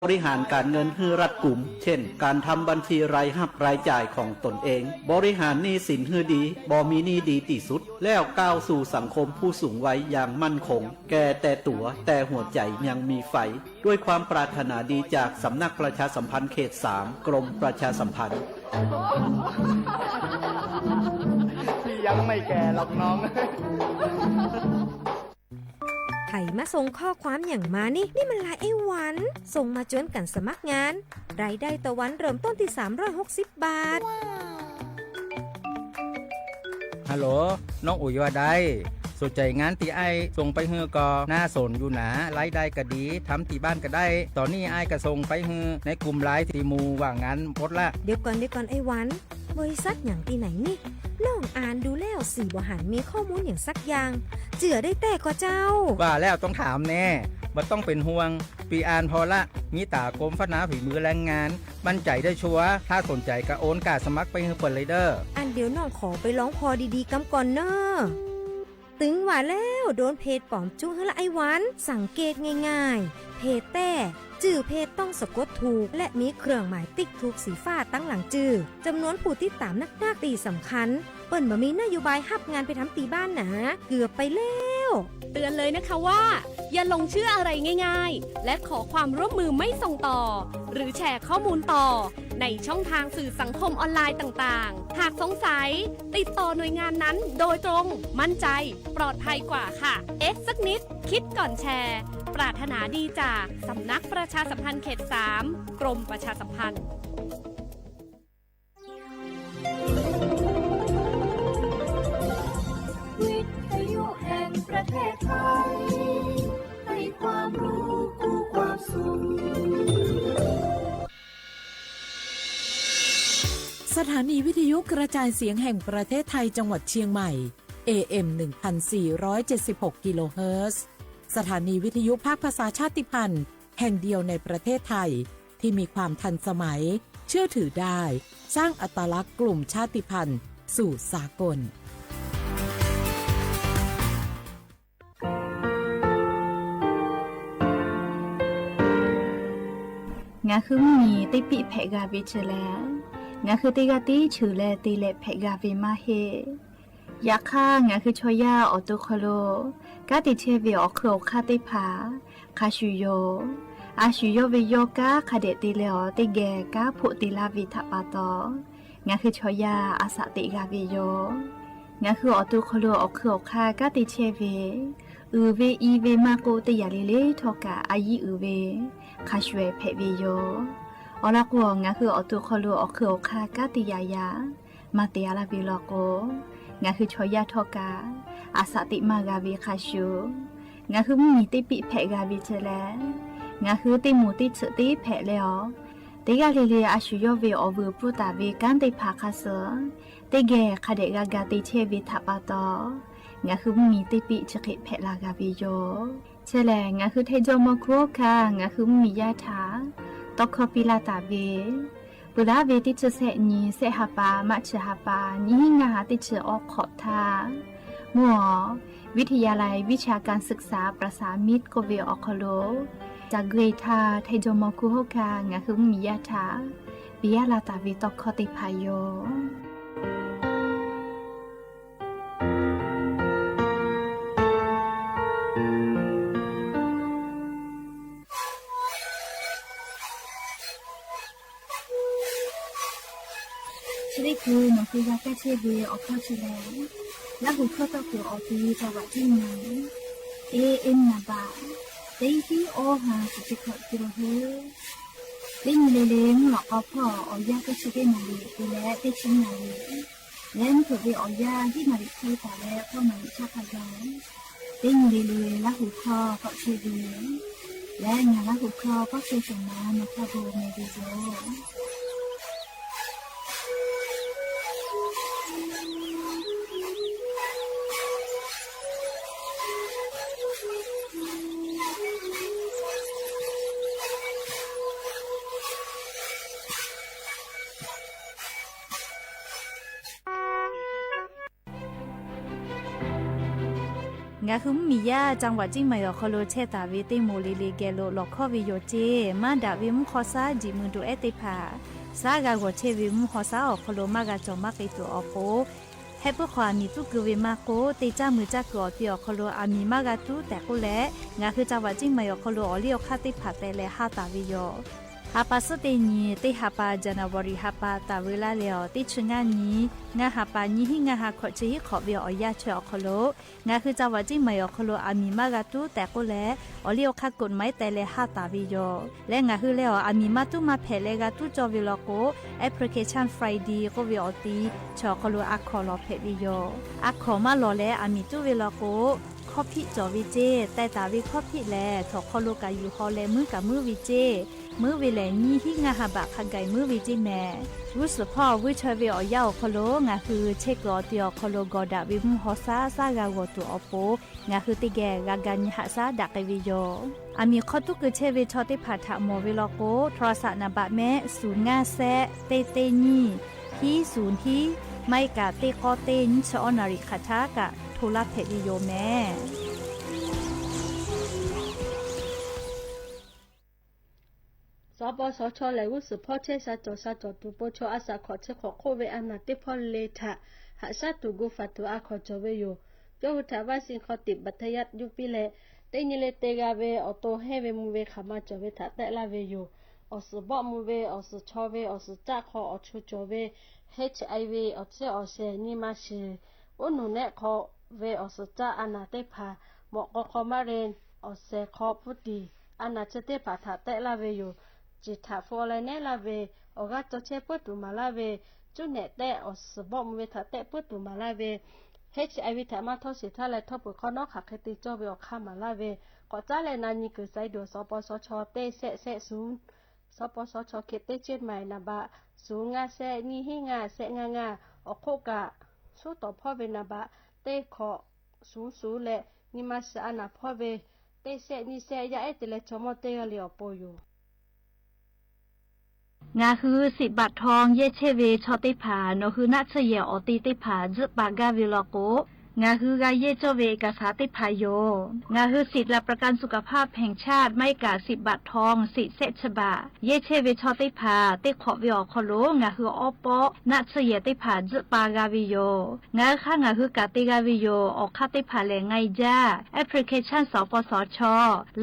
บริหารการเงินหื้อรัดกุม เช่น การทำบัญชีรายรับรายจ่ายของตนเอง บริหารหนี้สินหื้อดี บ่มีหนี้ดีตี้สุด แล้วก้าวสู่สังคมผู้สูงวัยอย่างมั่นคง แก่แต่ตั๋ว แต่หัวใจยังมีไฟ ด้วยความปรารถนาดีจากสำนักประชาสัมพันธ์เขตสาม กรมประชาสัมพันธ์ พี่ยังไม่แก่หรอกน้อง ใผมาส่งข้อความอย่างมานี่ นี่มันไลน์ไอ้หวัน ส่งมาจวนกั๋นสมัครงาน รายได้ต่อวันเริ่มต้นที่สามร้อยหกสิบบาท ฮัลโหล น้องอุ๋ยว่าได สนใจ๋งานตี้ไอ้ส่งไปหื้อก่อ น่าสนอยู่หนา รายได้ก็ดี ทำตี้บ้านก็ได้ ต๋อนนี้ไอ้ก็ส่งไปหื้อในกลุ่มไลน์ตี้หมู่ว่างงานหมดละ เดี๋ยวก่อน เดี๋ยวก่อนไอ้หวัน บริษัทหยังตี้ไหนนี่ น้องอ่านดูแล้วสี่บ่หันมีข้อมูลหยังสักอย่าง เจื้อได้แต๊ก่อเจ้า ว่าแล้วต้องถามแน่ บ่ต้องเป๋นห่วง ปีอ่านผ่อละ มีต๋ากรมพัฒนาฝีมือแรงงาน มั่นใจ๋ได้ชัวร์ ถ้าสนใจ๋ก็โอนก้าสมัครไปหื้อเปิ้นเลยเด้อ อันเดี๋ยวน้องขอไปลองผ่อดีๆ กำก่อนเน่อ ตึงว่าแล้วโดนเพจป๋อมจุ๊หื้อละไอ้หวัน สังเกตง่ายๆ เพจแต๊ จื้อเพจต้องสะกดถูก และมีเครื่องหมายติ๊กถูกสีฟ้าตังหลังจื้อ จำนวนผู้ติดต๋ามนักๆ ตี้สำคัญ เปิ้นบ่มีนโยบายฮับงานไปทำตี้บ้านหนา เกือบไปแล้ว เตือนเลยนะคะว่า อย่าหลงเชื่ออะไรง่ายๆ และขอความร่วมมือไม่ส่งต่อ หรือแชร์ข้อมูลต่อ ในช่องทางสื่อสังคมออนไลน์ต่างๆ หากสงสัย ติดต่อหน่วยงานนั้นโดยตรง มั่นใจ ปลอดภัยกว่าค่ะ เอ๊ะสักนิด คิดก่อนแชร์ ปรารถนาดีจากสำนักประชาสัมพันธ์เขตสาม กรมประชาสัมพันธ์ วิทยุแห่งประเทศไทย ให้ความรู้คู่ความสุข สถานีวิทยุกระจายเสียงแห่งประเทศไทยจังหวัดเชียงใหม่ เอเอ็ม หนึ่งพันสี่ร้อยเจ็ดสิบหก กิโลเฮิรตซ์ สถานีวิทยุภาคภาษาชาติพันธุ์แห่งเดียวในประเทศไทย ที่มีความทันสมัย เชื่อถือได้ สร้างอัตลักษณ์กลุ่มชาติพันธุ์สู่สากล Ngaˬ hui mvuhˇ miˬ teˇ piˆ hpehꞈ g'a ve chi lehˬ, ngaˬ hui teˇ g'aˇ tiˉ cheuˬ leh te leh hpehꞈ g'a ve maˇ heˆ. Yaꞈ hk'aˇ, ngaˬ hui chaw yaˇ awˬ to hk'aw lo kanˉ te chehˇ ve awˬ hk'eun awˬ hk'aˇ teˇ hpaˍ hk'a shuˍ yoˬ. A shuˍ yawˇ ve yawˇ kanˉ hk'a dehꞈ te leh awˬ teˇ geh kanˉ hpoˆ te laˇ ve htaꞈ pa taw, ngaˬ hui chaw yaˇ a shaꞈ teꞈ g'a ve yoˬ. Ngaˬ hui awˬ to hk'aw lo awˬ hk'eun awˬ hk'aˇ kanˉ te chehˇ ve, uiˍ ve i ve maˇ k'oˆ, teˇ yanˇ le le htawˇ kaꞈ a yiˇ uiˍ ve hk'a shuˍ eh hpehꞈ ve yoˬ. Awˬ lawn k'o, ngaˬ hui awˬ to hk'aw lo awˬ hk'eun awˬ hk'aˇ kanˉ te yaꞈ yaꞈ maˇ te a laˇ ve law k'o, ngaˬ hui chaw yaˇ htawˇ kaꞈ a shaꞈ teꞈ maˇ g'a ve hk'a shuˍ, ngaˬ hui mvuhˇ miˬ teˇ piˆ hpehꞈ g'a ve chi lehˬ, ngaˬ hui teˇ moˍ teˇ tsuhꞈ teˇ hpehꞈ leh awˬ, teˇ g'aˇ le le a shuˍ yawˇ ve awˬ vuiˬ pfuhˇ taˍ ve kanˉ teˇ hpaˍ hk'a suh teˇ geh hk'a dehꞈ g'a ga te chehˇ ve htaꞈ pa taw, ngaˬ hui mvuhˇ miˬ teˇ piˆ chi hk'e hpehꞈ la g'a ve yoˬ. Chi lehˬ, ngaˬ hui Htaiˇ jawˇ mawˇ hkuˇ hawˉ hkanˇ ngaˬ hui mvuhˇ miˬ yaˇ htaꞈ tawˇ hkawˇ piˇ laˇ taˍ ve, peuˬ laˇ ve teˇ chi sehˆ nyi, sehˆ ha pa, March ha pa, nyiˇ hinˉ ngaˇ ha teˇ chi awˉ hk'awꞈ htaˇ, mvuhˇ awˬ วิทยาลัยวิชาการศึกษาประสานมิตร k'oˆ ve awˬ hk'aw lo, ca gui htaˇ Htaiˇ jawˇ mawˇ hkuˇ hawˉ hkanˇ ngaˬ hui mvuhˇ miˬ yaˇ htaꞈ piˇ laˇ taˍ ve tawˇ hkawˇ teˇ hpaˍ yoˬ. Chi teˇ hkui nawˬ hui g'a kaˇ chehˇ ve awˬ hkawˇ chi lehˬ, Laˇ huˍ hkawˇ tawˇ kuiˬ awˬ ti จังหวัดเชียงใหม่ เอเอ็ม naˍ baꞈ teˇ hiˉ awˇ ha chi teˇ hkawꞈ te la hui. Teˇ nyi le le mvuhˇ lawꞈ k'aw hpawˇ awˬ yanˇ teˇ chi teˇ naˍ riˍ te leh teˇ chi naˍ riˍ, leh mvuhˇ hpeuꞈ ve awˬ yanˇ hiˉ naˍ riˍ hk'e taˍ leh k'awˇ naˍ riˍ chaˇ hk'a gaˬ, teˇ nyi le le Laˇ huˍ hkawˇ k'awꞈ chehˇ ve leh, ngaˬ Laˇ huˍ hkawˇ k'awꞈ chehˇ shawˍ naˍ, nawˬ hk'a bon meh ve yoˬ. Ngaˬ hui mvuhˇmiˬ yaˇ จังหวัดเชียงใหม่ awˬ hk'aw lo chehˇ taˍ ve teˇ moˍ le le geh lo lawˬ hkawˇ ve yoˬ ceˇ. Maˇ daꞈ ve mvuhˇ hk'aw shaˉ jiꞈ mui duꞈ ehˉ teˇ hpaˍ, shaˉ g'a g'awˬ chehˇ ve mvuhˇ hk'aw shaˉ awˬ hk'aw lo maˇ g'a cawˬ maˇ k'ai tuˬ awˬ pon, heh puiˉ hk'aw aˬ miˍ tuˉ keu ve maˇ k'oˆ, teˇ caˇ mui caˇ kuiˬ awˬ ti awˬ hk'aw lo aˬ miˍ maˇ g'a tuˉ tehꞈ k'oˆ leh, ngaˬ hui จังหวัดเชียงใหม่ awˬ hk'aw lo awˬ liˇ awˬ hk'aˇ teˇ hpaˍ teh leh haˇ taˍ ve yoˬ. Ha pa suhˉ teˇ nyi, teˇ ha pa January ha pa taˍ veu laˇ leh awˬ teˇ chi ngaˇ nyi, ngaˇ ha pa nyiˇ hinˉ ngaˇ ha hkawꞈ chi hiˉ hk'awꞈ ve awˬ yanˇ chi awˬ hk'aw lo, ngaˬ hui จังหวัดเชียงใหม่ awˬ hk'aw lo aˬ miˍ maˇ g'a tuˉ tehꞈ k'oˆ leh, awˬ liˇ awˬ hk'aˇ กฎหมาย teh leh haˇ taˍ ve yoˬ. Leh ngaˬ hui leh awˬ aˬ miˍ maˇ tuˉ maˇ hpehꞈ leh g'a tuˉ cawˇ ve law k'o, Application Friday k'oˆ ve awˬ ti chi awˬ hk'aw lo a hkawˍ lawˬ hpehꞈ ve yoˬ. A hkawˍ maˇ lawˬ leh aˬ miˍ tuˉ ve law k'o, hkawˇ hpiˆ cawˬ ve ceˇ. Teh taˍ ve hkawˇ hpiˆ lehˬ, htawnˍ hk'aw lo kaꞈ yuˬ haw leh muiˉ kaꞈ muiˉ ve ceˇ. Muiˉ ve lehˬ, nyiˇ hinˉ ngaˇ ha baꞈ hk'a gaˬ muiˉ ve ceˇ mehˍ. G'uˇ suhˍ hpawˇ vuiˇ chaweh ve awˬ yanˇ awˬ hk'aw lo ngaˬ hui chehˇ kuiˬ awˬ ti awˬ hk'aw lo gawˬ daꞈ ve mvuhˇ hk'aw shaˉ shaˉ g'a g'awˬ tuˬ awˬ pon, ngaˬ hui teˇ geh g'a ga nyi haꞈ shaˉ daꞈ k'ai ve yoˬ. Aˬ miˍ hk'aw tuˉ keu chehˇ ve chaw teˇ hpaˍ htaꞈ mawˬ ve law k'o, โทรศัพท์ naˍ baꞈ mehˆ ศูนย์ ngaˇ sehˆ teˇ teˇ nyiˇ hiˉ ศูนย์ hiˉ, maˇ heˆ kaꞈ teˇ k'awˇ teˇ nyiˇ chi awˇ naˍ riˍ hk'aˬ htaˇ kaꞈ โทร laˇ hpehꞈ ve yoˬ mehˍ. Sawˉ pawˇ sawˉ chaw lehˬ, g'uˇ suhˍ hpawˇ chehˇ sha cawˬ sha cawˬ tuˬ po chaw a shaꞈ hk'awꞈ chi hk'awꞈ hk'oˆ ve a naˬ teˇ hpawˇ le htaꞈ haꞈ shaˉ tuˬ gu faˍ tuˬ a hkawˍ cawˬ ve yoˬ. Yawˇ hui htaꞈ vaccine hk'aw tiꞈ บาดทะยัก yuˇ piˇ leh, teˇ nyi le te g'a ve awˬ to hehnˇ ve mvuh ve hk'aˬ ma cawˬ ve htaꞈ tehˆ laˇ ve yoˬ. Awˬ suhˍ bawˆ mvuh ve, awˬ suhˍ chaw ve, awˬ suhˍ caˆ hk'aw awˬ chu cawˬ ve HIV awˬ chehˇ awˬ shehˍ nyi ma shiˍ, uˉ nuˬ nehˆ hk'aw ve awˬ suhˍ caˆ a naˬ teˇ hpaˍ, mawꞈ k'aw hk'aw maˇ re, awˬ shehˍ hk'aw pfuhˇ tiˍ, a naˬ chi teˇ hpaˍ htaꞈ tehˆ laˇ ve yoˬ. Ciˬ htaꞈ hpu awˬ leh nehˉ laˇ ve, awˬ g'aˇ cawˬ chehˇ puiˉ tuˬ maˍ laˇ ve, cuˉ nehꞈ tehˆ awˬ suhˍ bawˆ mvuh ve htaꞈ tehˆ puiˉ tuˬ maˍ laˇ ve, HIV htaꞈ maˇ htawˇ shiˍ htaˇ leh htawˇ peuˬ hk'awˇ nawˉ hk'aˬ hk'e te cawˇ ve awˬ hk'aˇ maˍ laˇ ve, k'awꞈ caˉ leh na nyi kuiˬ saiˍ duˬ sawˉ pawˇ sawˉ chaw teˇ sehˆ sehˆ ศูนย์, sawˉ pawˇ sawˉ chaw hkiˆ teˇ เชียงใหม่ naˍ baꞈ ศูนย์ ngaˇ sehˆ nyiˇ hinˉ ngaˇ sehˆ ngaˇ ngaˇ, awˬ hk'oˆ kaꞈ, suˉ tawˍ hpawˇ ve naˍ baꞈ teˇ hkawꞈ ศูนย์ ศูนย์ leh, nyi ma shiˍ a naˬ hpawˇ ve teˇ sehˆ nyiˇ sehˆ yaˇ ehˉ te leh chaw mawˇ teˇ g'aˇ le awˬ pon yoˬ. Ngaˬ hui สิทธิ์บัตรทอง yehˇ chehˇ ve chaw teˇ hpaˍ nawˬ hui naˆ tsuhˇ yehˬ awˬ te teˇ hpaˍ tzuhˆ pa gaˇ ve law k'o, ngaˬ hui g'a yehˇ cawˇ ve เอกสาร teˇ hpaˍ yoˬ. Ngaˬ hui สิทธิ์หลักประกันสุขภาพแห่งชาติ maˇ heˆ kaꞈ สิทธิ์บัตรทอง สิทธิ์แสะchi baꞈ yehˇ chehˇ ve chaw teˇ hpaˍ teˇ hk'awꞈ ve awˬ hk'aw lo ngaˬ hui awˉ pawˆ naˆ tsuhˇ yehˬ teˇ hpaˍ tzuhˆ pa g'a ve yoˬ. Ngaˬ hui hk'aˇ ngaˬ hui kaꞈ te g'a ve yoˬ. Awˬ hk'aˇ teˇ hpaˍ lehˬ, ไงจ้า application สปสช,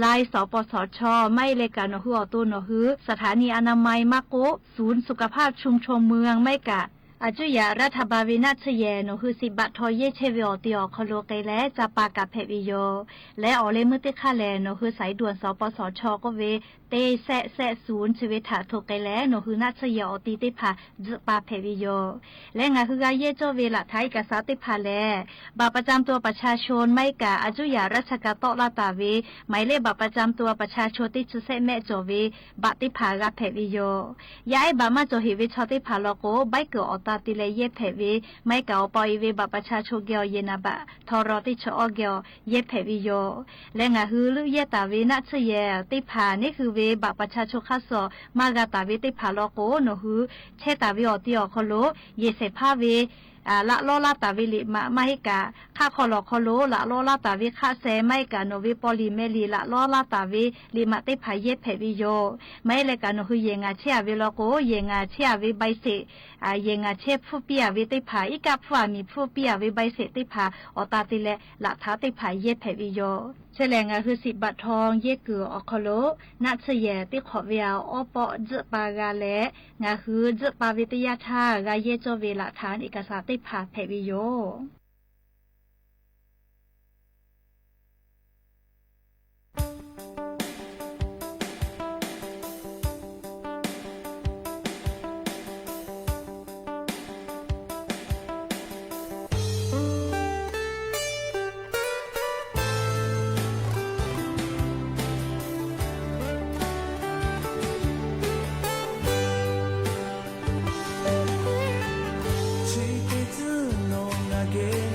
Line สปสช, maˇ heˆ leh kaꞈ nawˬ hui awˬ to nawˬ hui สถานีอนามัย maˇ k'oˆ ศูนย์สุขภาพชุมชนเมือง maˇ heˆ kaꞈ อายุทยารัฐบาล ve naˆ tsuhˇ yehˬ nawˬ hui สิทธิ์บัตรทอง yehˇ chehˇ ve awˬ te awˬ hk'aw lo k'ai leh ca pa kaꞈ hpehꞈ ve yoˬ. Leh awˬ leh meuˇ teˇ hk'aˇ lehˬ, nawˬ hui สายด่วน สปสช k'oˆ ve teˇ sehˆ sehˆ ศูนย์ chi ve htaꞈ hto k'ai leh nawˬ hui naˆ tsuhˇ yehˬ awˬ te teˇ hpaˍ tzuhˆ pa hpehꞈ ve yoˬ. Leh ngaˬ hui g'a yehˇ cawˇ ve หลักฐานเอกสาร teˇ hpaˍ lehˬ, บัตรประจำตัวประชาชน maˇ heˆ kaꞈ อายุทยาราชการ tawˆ laˇ taˍ ve หมายเลขบัตรประจำตัวประชาชน teˇ chi sehˆ mehˆ cawˬ ve บัตร teˇ hpaˍ g'a hpehꞈ ve yoˬ. Yaˇ ehˉ บัตร maˇ cawˬ heꞈ ve chaw teˇ hpaˍ law k'o, ใบเกิด awˬ ta te leh yehˇ hpehꞈ ve, maˇ heˆ kaꞈ awˬ pa awˬ e ve บัตรประชาชน geh awˬ yehˬ naˍ baꞈ htaw raw teˇ chi awˇ geh awˬ yehˇ hpehꞈ ve yoˬ. Leh ngaˬ hui leuˆ yehˇ taˍ ve naˆ tsuhˇ yehˬ teˇ hpaˍ neˉ hui ve บัตรประชาชน hk'aˇ suh maˇ g'a taˍ ve teˇ hpaˍ law k'o, nawˬ hui chehˇ taˍ ve awˬ ti awˬ hk'aw lo yehˬ shehˍ hpaˇ ve laꞈ lawˇ laˇ taˍ ve liꞈ maꞈ maˇ heˆ kaꞈ, hk'aˆ hk'aw lawˬ hk'aw lo laꞈ lawˇ laˇ taˍ ve hk'aˆ sheh maˇ heˆ kaꞈ nawˬ ve paw liꞈ meh liꞈ laꞈ lawˇ laˇ taˍ ve liꞈ maꞈ teˇ hpaˍ yehˇ hpehꞈ ve yoˬ. Maˇ heˆ leh kaꞈ nawˬ hui yehˬ ngaˬ chehˇ a ve law k'o, yehˬ ngaˬ chehˇ a ve ใบเสร็จ, yehˬ ngaˬ chehˇ hpfuhˇ piˇ a ve teˇ hpaˍ, iˉ kaˆ hpfuhˇ a miˬ hpfuhˇ piˇ a ve ใบเสร็จ teˇ hpaˍ awˬ ta te leh laꞈ htaꞈ teˇ hpaˍ yehˇ hpehꞈ ve yoˬ. Chi lehˬ ngaˬ hui สิทธิ์บัตรทอง yehˇ kuiˬ awˬ hk'aw lo naˆ tsuhˇ yehˬ teˇ hk'awꞈ ve awˉ pawˆ tzuhˆ pa g'a leh, ngaˬ hui tzuhˆ pa ve teˇ yanˇ htaˇ g'a yehˇ cawˇ ve หลักฐานเอกสาร teˇ hpaˍ hpehꞈ ve yoˬ. Chi teˇ tcuhˉ nawˬ ngaˬ geh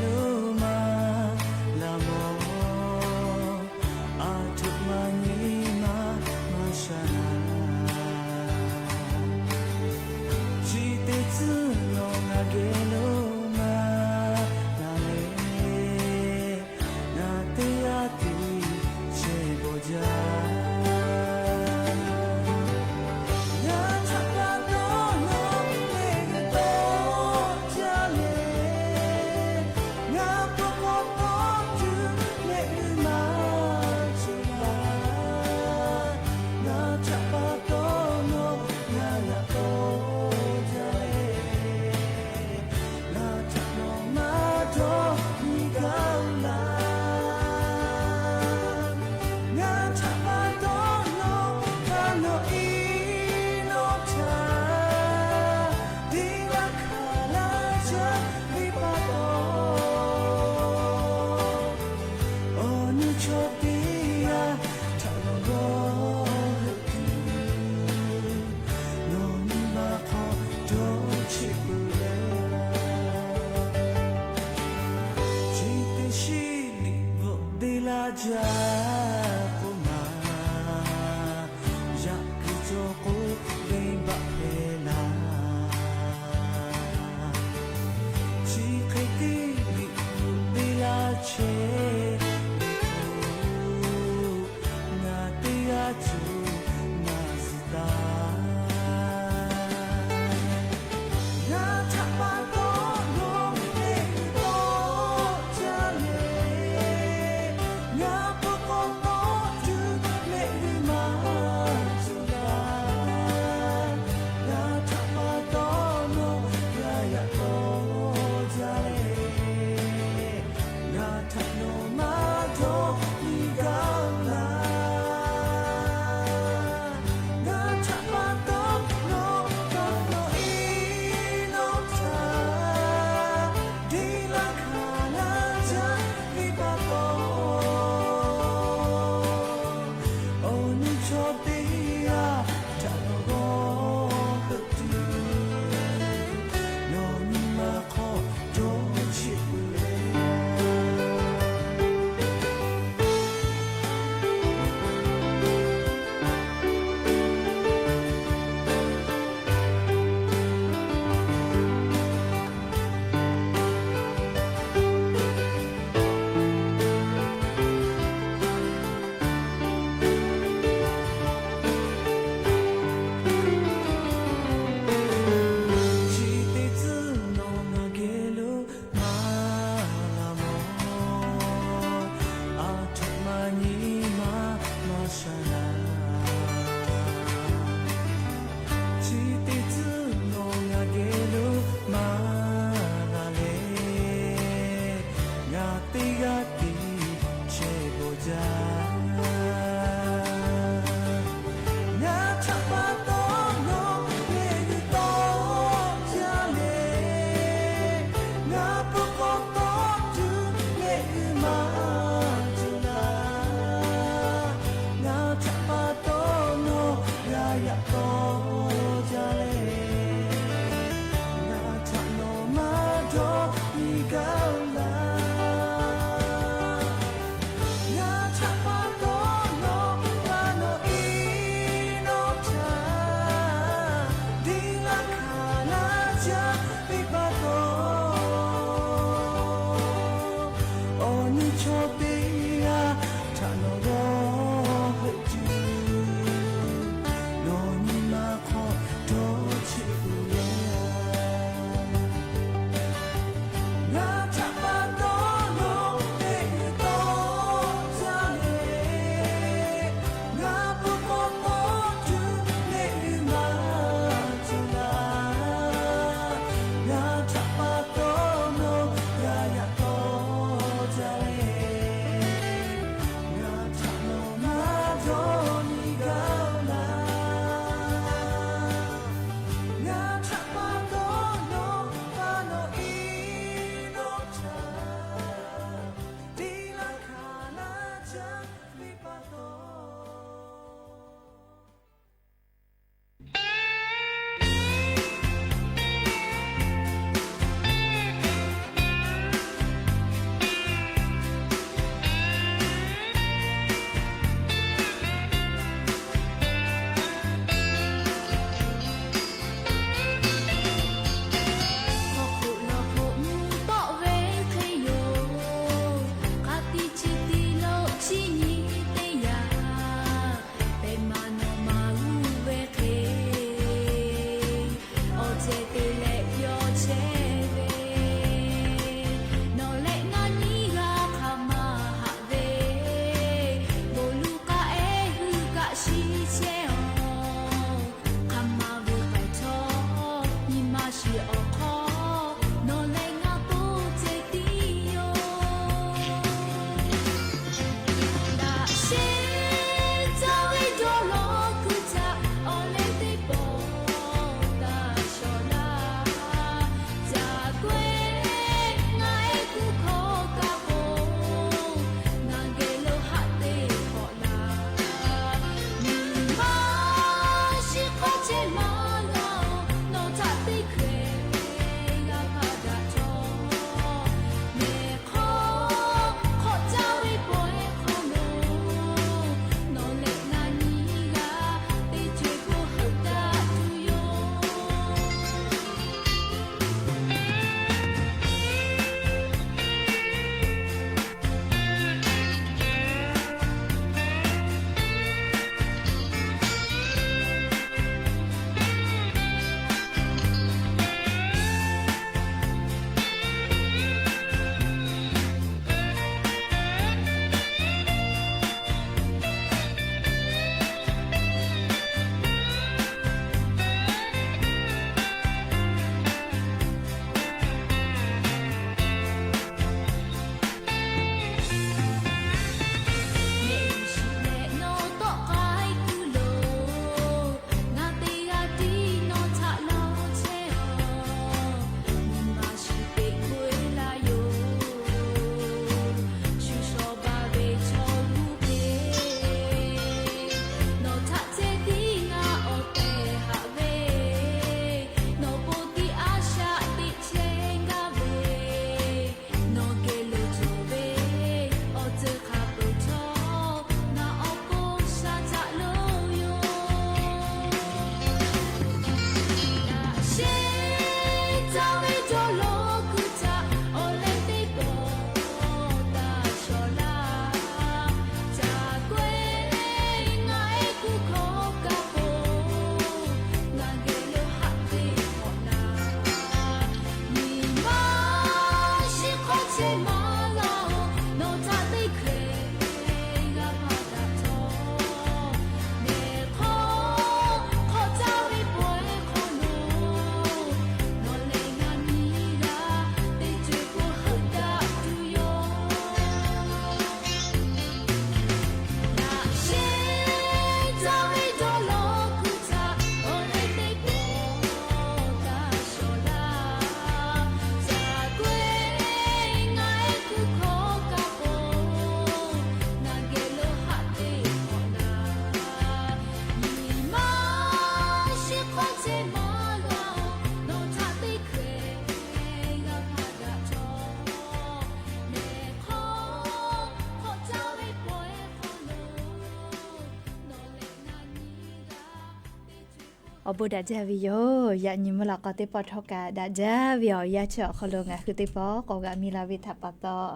Awˬ bon daꞈ jaˇ ve yoˬ. Yaꞈ nyi mvuhˇ lawꞈ k'aw teˇ pawˆ htawˇ kaꞈ daꞈ jaˇ ve awˬ yanˇ chi awˬ hk'aw lo ngaˬ hui teˇ pawˆ k'awꞈ g'aꞈ mi la ve htaꞈ pa taw,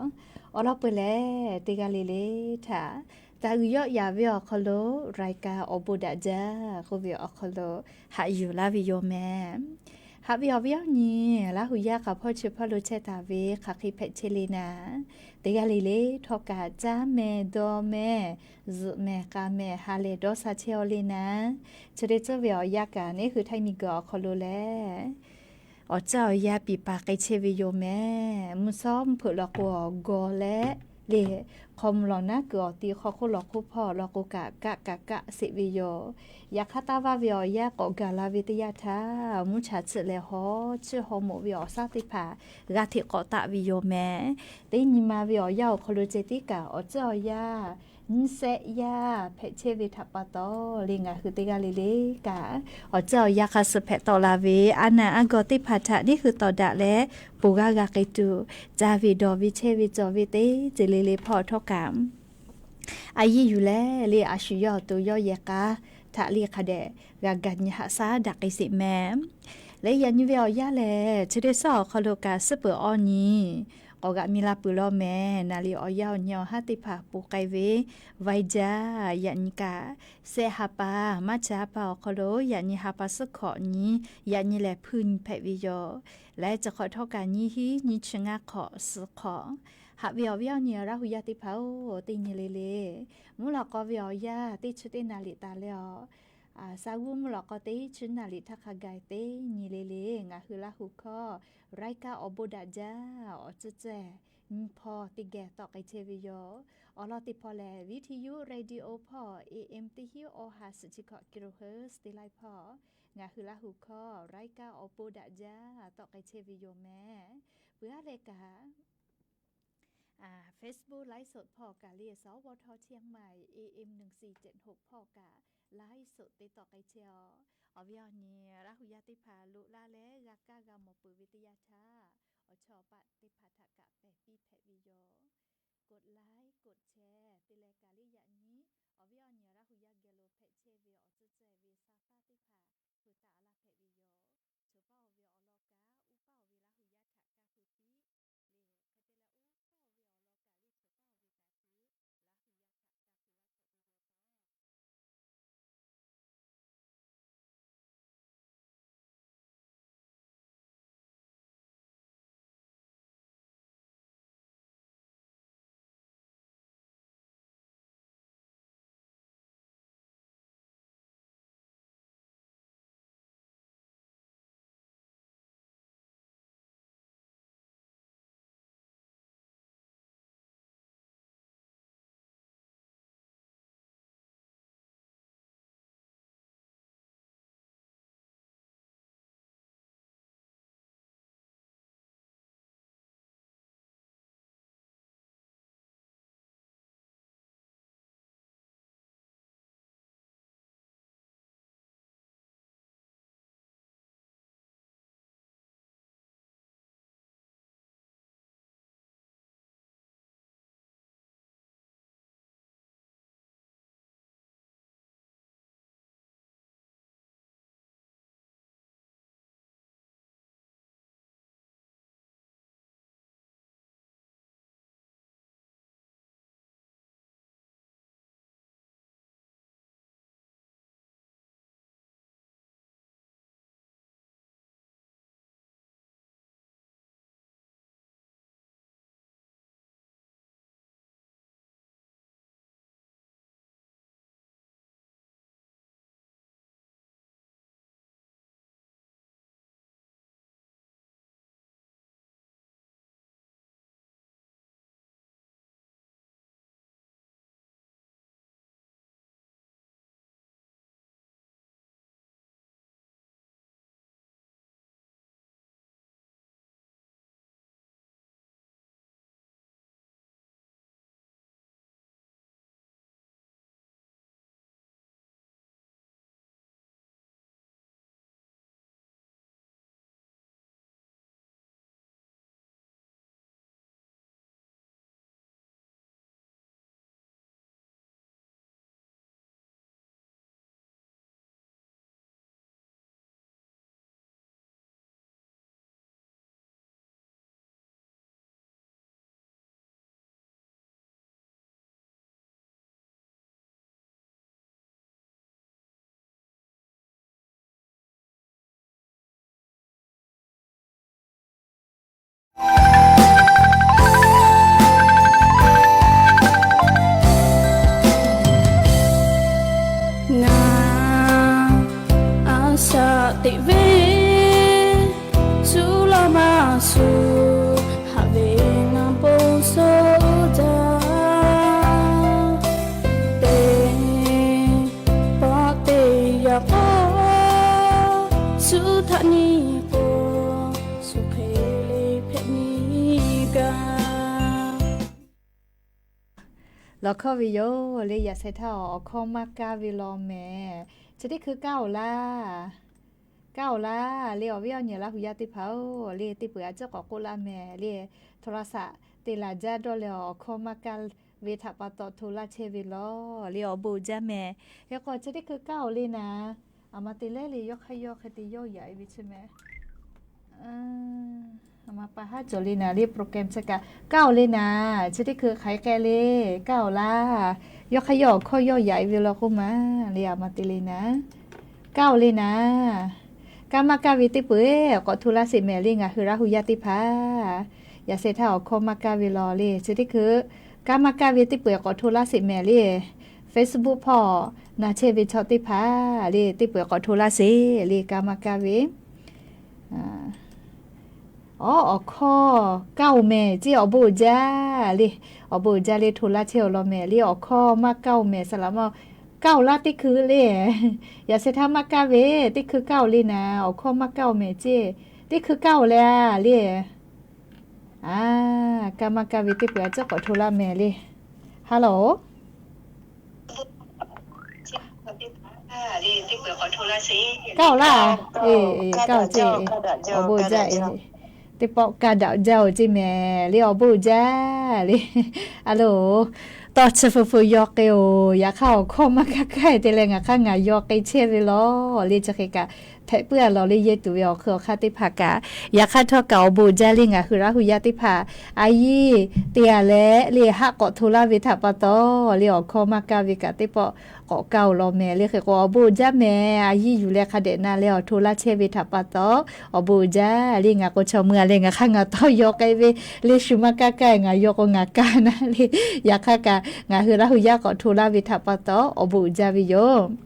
awˬ lawn peuˬ leh teˇ g'aˇ le le htaꞈ taˍ uiˍ yawˆ yaꞈ ve awˬ hk'aw lo รายการ awˬ bon daꞈ jaˇ k'oˆ ve awˬ hk'aw lo haꞈ yuˬ laˇ ve yoˬ mehˍ. Haꞈ ve awˬ viˉ awˬ nyi, Laˇ huˍ yaˇ hk'aˬ hpawˇ chi hpawˇ lo chehˇ taˍ ve hk'aˬ hk'e hpehꞈ chehˇ le naˍ, teˇ g'aˇ le le htawˇ kaꞈ caˉ mehˍ dawˇ mehˍ zuhꞈ mehˍ k'a mehˍ ha lehˬ dawˇ sha chehˇ aw le naˍ, chi te tcuhˉ ve awˬ yanˇ kaꞈ neˉ hui htaiˇ miˬ guiˬ awˬ hk'aw lo lehˬ, awˬ ceuˬ awˬ yanˇ piˍ paˍ k'ai chehˇ ve yoˬ mehˍ. Mvuhˇ shawˉ mvuhˇ hpeuꞈ law k'o awˬ gawˬ leh le, hk'aw mvuh lawˬ naˉ kuiˬ awˬ ti hk'aw hk'oˆ lawˬ hk'oˆ hpawˇ law k'o kaꞈ kaˆ kaꞈ kaˆ sheˍ ve yoˬ. Yaꞈ hk'aˇ taˇ vaˇ ve awˬ yanˇ k'awꞈ gaˬ la ve teˇ yanˇ htaˇ, mvuhˇ chaꞈ tsuhꞈ leh hawˉ chiˇ haw mawꞈ ve awˬ shaˉ teˇ hpaˍ g'a hteꞈ k'awꞈ taˆ ve yoˬ mehˍ. Teˇ nyi ma ve awˬ yanˇ awˬ hk'aw lo ceh tiˉ kaꞈ awˬ ceuˬ awˬ yanˇ nyiˇ shehˆ yaˇ hpehꞈ chehˇ ve htaꞈ pa taw le ngaˬ hui teˇ g'aˇ le le kaꞈ awˬ ceuˬ awˬ yanˇ hk'a suh hpehꞈ tawˆ la ve a naˬ a gawˬ teˇ hpaˍ htaꞈ neˉ hui tawˍ daꞈ leh, ponˬ g'aˇ g'a k'ai tuˬ, caˇ ve dawˬ ve chehˇ ve cawˬ ve teˇ ceuˬ le le hpawˇ htawˇ kaꞈ a yiˇ yuˬ leh le a shu yawˇ awˬ to yawˇ yehˬ k'a htaꞈ le hk'a dehꞈ g'a gaˬ nyi haꞈ shaˉ daꞈ k'ai sheˍ mehˍ. Leh yaꞈ nyi ve awˬ yanˇ lehˬ, chi teˇ shaˉ awˬ hk'aw lo kaꞈ suhˉ peuˬ awˬ nyi k'awꞈ g'aꞈ mi la peuˬ law mehˍ. Naˍ liˍ awˬ yanˇ awˬ nyi awˬ haˉ teˇ hpaˍ ponˬ k'ai ve vaˇ jaˇ. Yaꞈ nyi kaꞈ shehˆ ha pa, March ha pa awˬ hk'aw lo yaꞈ nyi ha pa suhˉ hkawꞈ nyi, yaꞈ nyi lehˬ hpuiˇ nyi hpehꞈ ve yoˬ. Leh chi hk'awꞈ htawˇ kaꞈ nyiˇ hinˉ nyiˇ chi ngaˇ hk'awꞈ suhˍ hk'awꞈ. Haꞈ ve awˬ viˉ awˬ nyi Laˇ huˍ yaˇ teˇ hpaˍ-oˬ, teˇ nyi le le mvuhˇ lawꞈ k'aw ve awˬ yanˇ teˇ chi teˇ naˍ liˍ taˍ leh awˬ, Saˍ g'uˇ mvuhˇ lawꞈ k'aw teˇ chi naˍ liˍ htaˇ hk'a gaˬ teˇ nyi le le ngaˬ hui Laˇ huˍ hkawˇ รายการ awˬ bon daꞈ jaˇ awˬ ceuˬ ceh nyi hpawˇ teˇ geh tawˆ k'ai chehˇ ve yoˬ. Awˬ lawn teˇ hpawˇ lehˬ, วิทยุ radio hpawˇ AM teˇ hinˉ awˬ ha suhˍ chi hkawꞈ kilohertz teˇ laiˉ hpawˇ ngaˬ hui Laˇ huˍ hkawˇ รายการ awˬ bon daꞈ jaˇ tawˆ k'ai chehˇ ve yoˬ mehˍ. Peuˬ aˉ leh kaꞈ Facebook live สด hpawˇ kaꞈ le สวท เชียงใหม่ AM หนึ่งสี่เจ็ดหก hpawˇ kaꞈ live สด te tawˆ k'ai chehˇ aw. Awˬ viˉ awˬ nyi Laˇ huˍ yaˇ teˇ hpaˍ loꞈ la leh g'a kaˇ g'a mawˬ peuˬ ve teˇ yanˇ htaˇ, awˬ chawˇ awˬ paˆ teˇ hpaˍ htaꞈ kaꞈ pehˬ piˇ hpehꞈ ve yoˬ. กดไลค์ กดแชร์ te leh kaꞈ le yaꞈ nyi awˬ viˉ awˬ nyi Laˇ huˍ yaˇ geh lo hpehꞈ chehˇ ve awˬ ceuˬ ceh ve sa faˇ teˇ hpaˍ pu taˍ laˇ hpehꞈ ve yoˬ. Chawˬ paˇ oˬ ve awˬ lawn kaꞈ uˉ paˇ oˬ ve Laˇ huˍ yaˇ htaꞈ kaˇ hk'e piˇ le, hk'e te leh uˉ paˇ oˬ ve awˬ lawn kaꞈ le chawˬ paˇ oˬ ve kaꞈ tuˬ Laˇ huˍ yaˇ htaꞈ kaˇ hk'e laˇ hpehꞈ ve yoˬ mehˍ. Teꞈ ve shu laˇ maˇ shuˍ, haꞈ ve ngaˬ bon sho jaˇ. Teˇ pawˆ teˇ yanˇ k'o, shu htaꞈ nyi k'o, shu hk'e le hpehꞈ nyi gaˇ. Lawˬ hkawˇ ve yoˬ le. Yaꞈ sheh htaˇ awˬ hkawˇ maˇ kaˇ ve law mehˍ. Chi teˇ hkui kaˇ oˬ laˇ. Kaˇ oˬ laˇ le. Awˬ viˉ awˬ nyi Laˇ hu yaˇ teˇ hpaˍ-oˬ le, teˇ peuˬ a ciˉ k'awꞈ k'oˆ laˇ mehˍ le. โทรศัพท์ te laˬ jaˇ dawˇ leh awˬ hkawˇ maˇ kaˇ ve htaꞈ pa taw hto laˇ chehˇ ve law le. Awˬ bon uiˍ jaˇ mehˍ. Hk'e k'o chi teˇ hkui kaˇ oˬ le naˍ. Aˬ ma te leh le, yawˇ hk'aˇ yawˇ hk'e te yawˇ yaꞈ e ve chi mehˍ. Aˬ ma pa haˉ cawˬ le naˍ le, program chi kaꞈ kaˇ oˬ le naˍ. Chi teˇ hkui hk'aˬ hk'e k'ai le, kaˇ oˬ laˇ. Yawˇ hk'aˇ yawˇ awˬ hkawˇ yawˇ yaꞈ e ve law k'oˆ ma le. Aˬ ma te le naˍ. Kaˇ oˬ le naˍ. Kaˇ maˇ kaˇ ve teˇ peuˬ k'awꞈ hto laˇ sheˍ mehˍ le. Ngaˬ hui Laˇ hu yaˇ teˇ hpaˍ, yaꞈ sheh htaˇ awˬ hkawˇ maˇ kaˇ ve law le. Chi teˇ hkui kaˇ maˇ kaˇ ve teˇ peuˬ k'awꞈ hto laˇ sheˍ mehˍ le. Facebook hpawˇ na chehˇ ve chaw teˇ hpaˍ le, teˇ peuˬ k'awꞈ hto laˇ sheˍ le. Kaˇ maˇ kaˇ ve, aˬ, awˬ hkawˇ kaˇ oˬ mehˍ ceˇ. Awˬ bon uiˍ jaˇ le. Awˬ bon uiˍ jaˇ le. Hto laˇ chehˇ awˬ lawn mehˍ le. Awˬ hkawˇ maˇ kaˇ oˬ mehˍ. Saˍ laꞈ ma kaˇ oˬ laˇ teˇ hkui le. Yaꞈ sheh htaˇ maˇ kaˇ ve, teˇ hkui kaˇ oˬ le naˍ. Awˬ hkawˇ maˇ kaˇ oˬ mehˍ ceˇ. Teˇ hkui kaˇ oˬ leh a le. Aˬ, kaˇ maˇ kaˇ ve teˇ peuˬ a ciˉ k'awꞈ hto laˇ mehˍ le. Haˉ law oˬ. Kaˇ oˬ laˇ. Kaˇ oˬ ceˇ. Awˬ bon jaˇ e. Teˇ pawˆ kaˇ daꞈ jaˇ oˬ ceˇ mehˍ le. Awˬ bon jaˇ le. A loˬ, tawˇ chi hpu hpu yaw k'ai oˬ. Yaꞈ hk'aˇ awˬ hkawˇ maˇ kaˇ kaˇ te leh ngaˬ hk'aˇ ngaˬ yaw k'ai chehˇ ve law le. Chi hk'e kaꞈ hpehꞈ puiˉ a law le. Yehˇ tuˬ ve awˬ hk'eun awˬ hk'aˇ teˇ hpaˍ kaꞈ, yaꞈ hk'aˇ htawˇ kaꞈ awˬ bon jaˇ le. Ngaˬ hui Laˇ hu yaˇ teˇ hpaˍ a yiˇ te a leh le, haˆ k'awꞈ hto laˇ ve htaꞈ pa taw le, awˬ hkawˇ maˇ kaˇ ve kaꞈ teˇ pawˆ k'awꞈ kaˇ oˬ law mehˍ le. Hk'e k'o awˬ bon uiˍ jaˇ mehˍ. A yiˇ yuˬ leh hk'a dehꞈ na leh awˬ hto laˇ chehˇ ve htaꞈ pa taw awˬ bon uiˍ jaˇ le. Ngaˬ k'o chaw meuˇ a leh ngaˬ hk'aˇ ngaˬ tawˇ yaw k'ai ve le. Shu maˇ kaˇ kaˇ ngaˬ yaw k'o ngaˬ kaˇ naˉ le. Yaꞈ hk'aˇ kaꞈ ngaˬ hui Laˇ hu yaˇ k'awꞈ hto laˇ ve htaꞈ pa taw awˬ bon uiˍ jaˇ ve yoˬ.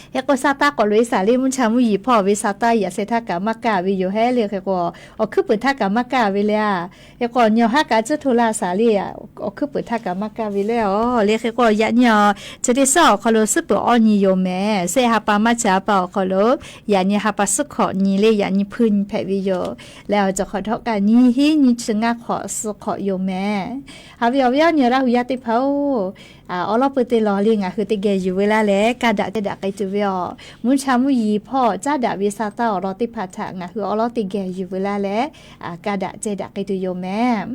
Hk'e k'o sa taˇ k'awꞈ loꞈ e shaˍ le, mvuhˇ cha mvuhˇ yeˬ hpawˇ ve sa taˇ yaꞈ sheh htaˇ kaꞈ maˇ kaˇ ve yoˬ hehˉ le. Hk'e k'o awˬ hkuiˉ puiˍ htaˇ kaꞈ maˇ kaˇ ve le a. Hk'e k'o nyawˬ haˉ kaꞈ a ciˉ hto laˇ shaˍ le, awˬ hkuiˉ puiˍ htaˇ kaꞈ maˇ kaˇ ve le a le. Hk'e k'o yaꞈ nyi a, chi teˇ suhˉ awˬ hk'aw lo suhˉ peuˬ awˇ nyi yoˬ mehˍ. Sehˆ ha pa maˇ cha pa awˬ hk'aw lo yaꞈ nyi ha pa suhˉ hkawꞈ nyi le, yaꞈ nyi hpuiˇ nyi hpehꞈ ve yoˬ. Leh awˬ cawˬ hk'awꞈ htawˇ kaꞈ nyi hiˉ nyi chi ngaˇ hk'awꞈ suh hk'awꞈ yoˬ mehˍ. Haꞈ ve awˬ viˉ awˬ nyi Laˇ hu yaˇ teˇ hpaˍ-oˬ, awˉ lawˉ peu te lawˬ le ngaˬ hui teˇ geh yuˬ ve laˇ leh kaˇ daꞈ ceh daꞈ k'ai tuˬ ve a. Mvuhˇ cha mvuhˇ yeˬ hpawˇ caˉ daꞈ ve sa taˇ awˬ lawn teˇ hpaˍ htaꞈ ngaˬ hui awˉ lawˉ teˇ geh yuˬ ve laˇ leh kaˇ daꞈ ceh daꞈ k'ai tuˬ yoˬ mehˍ.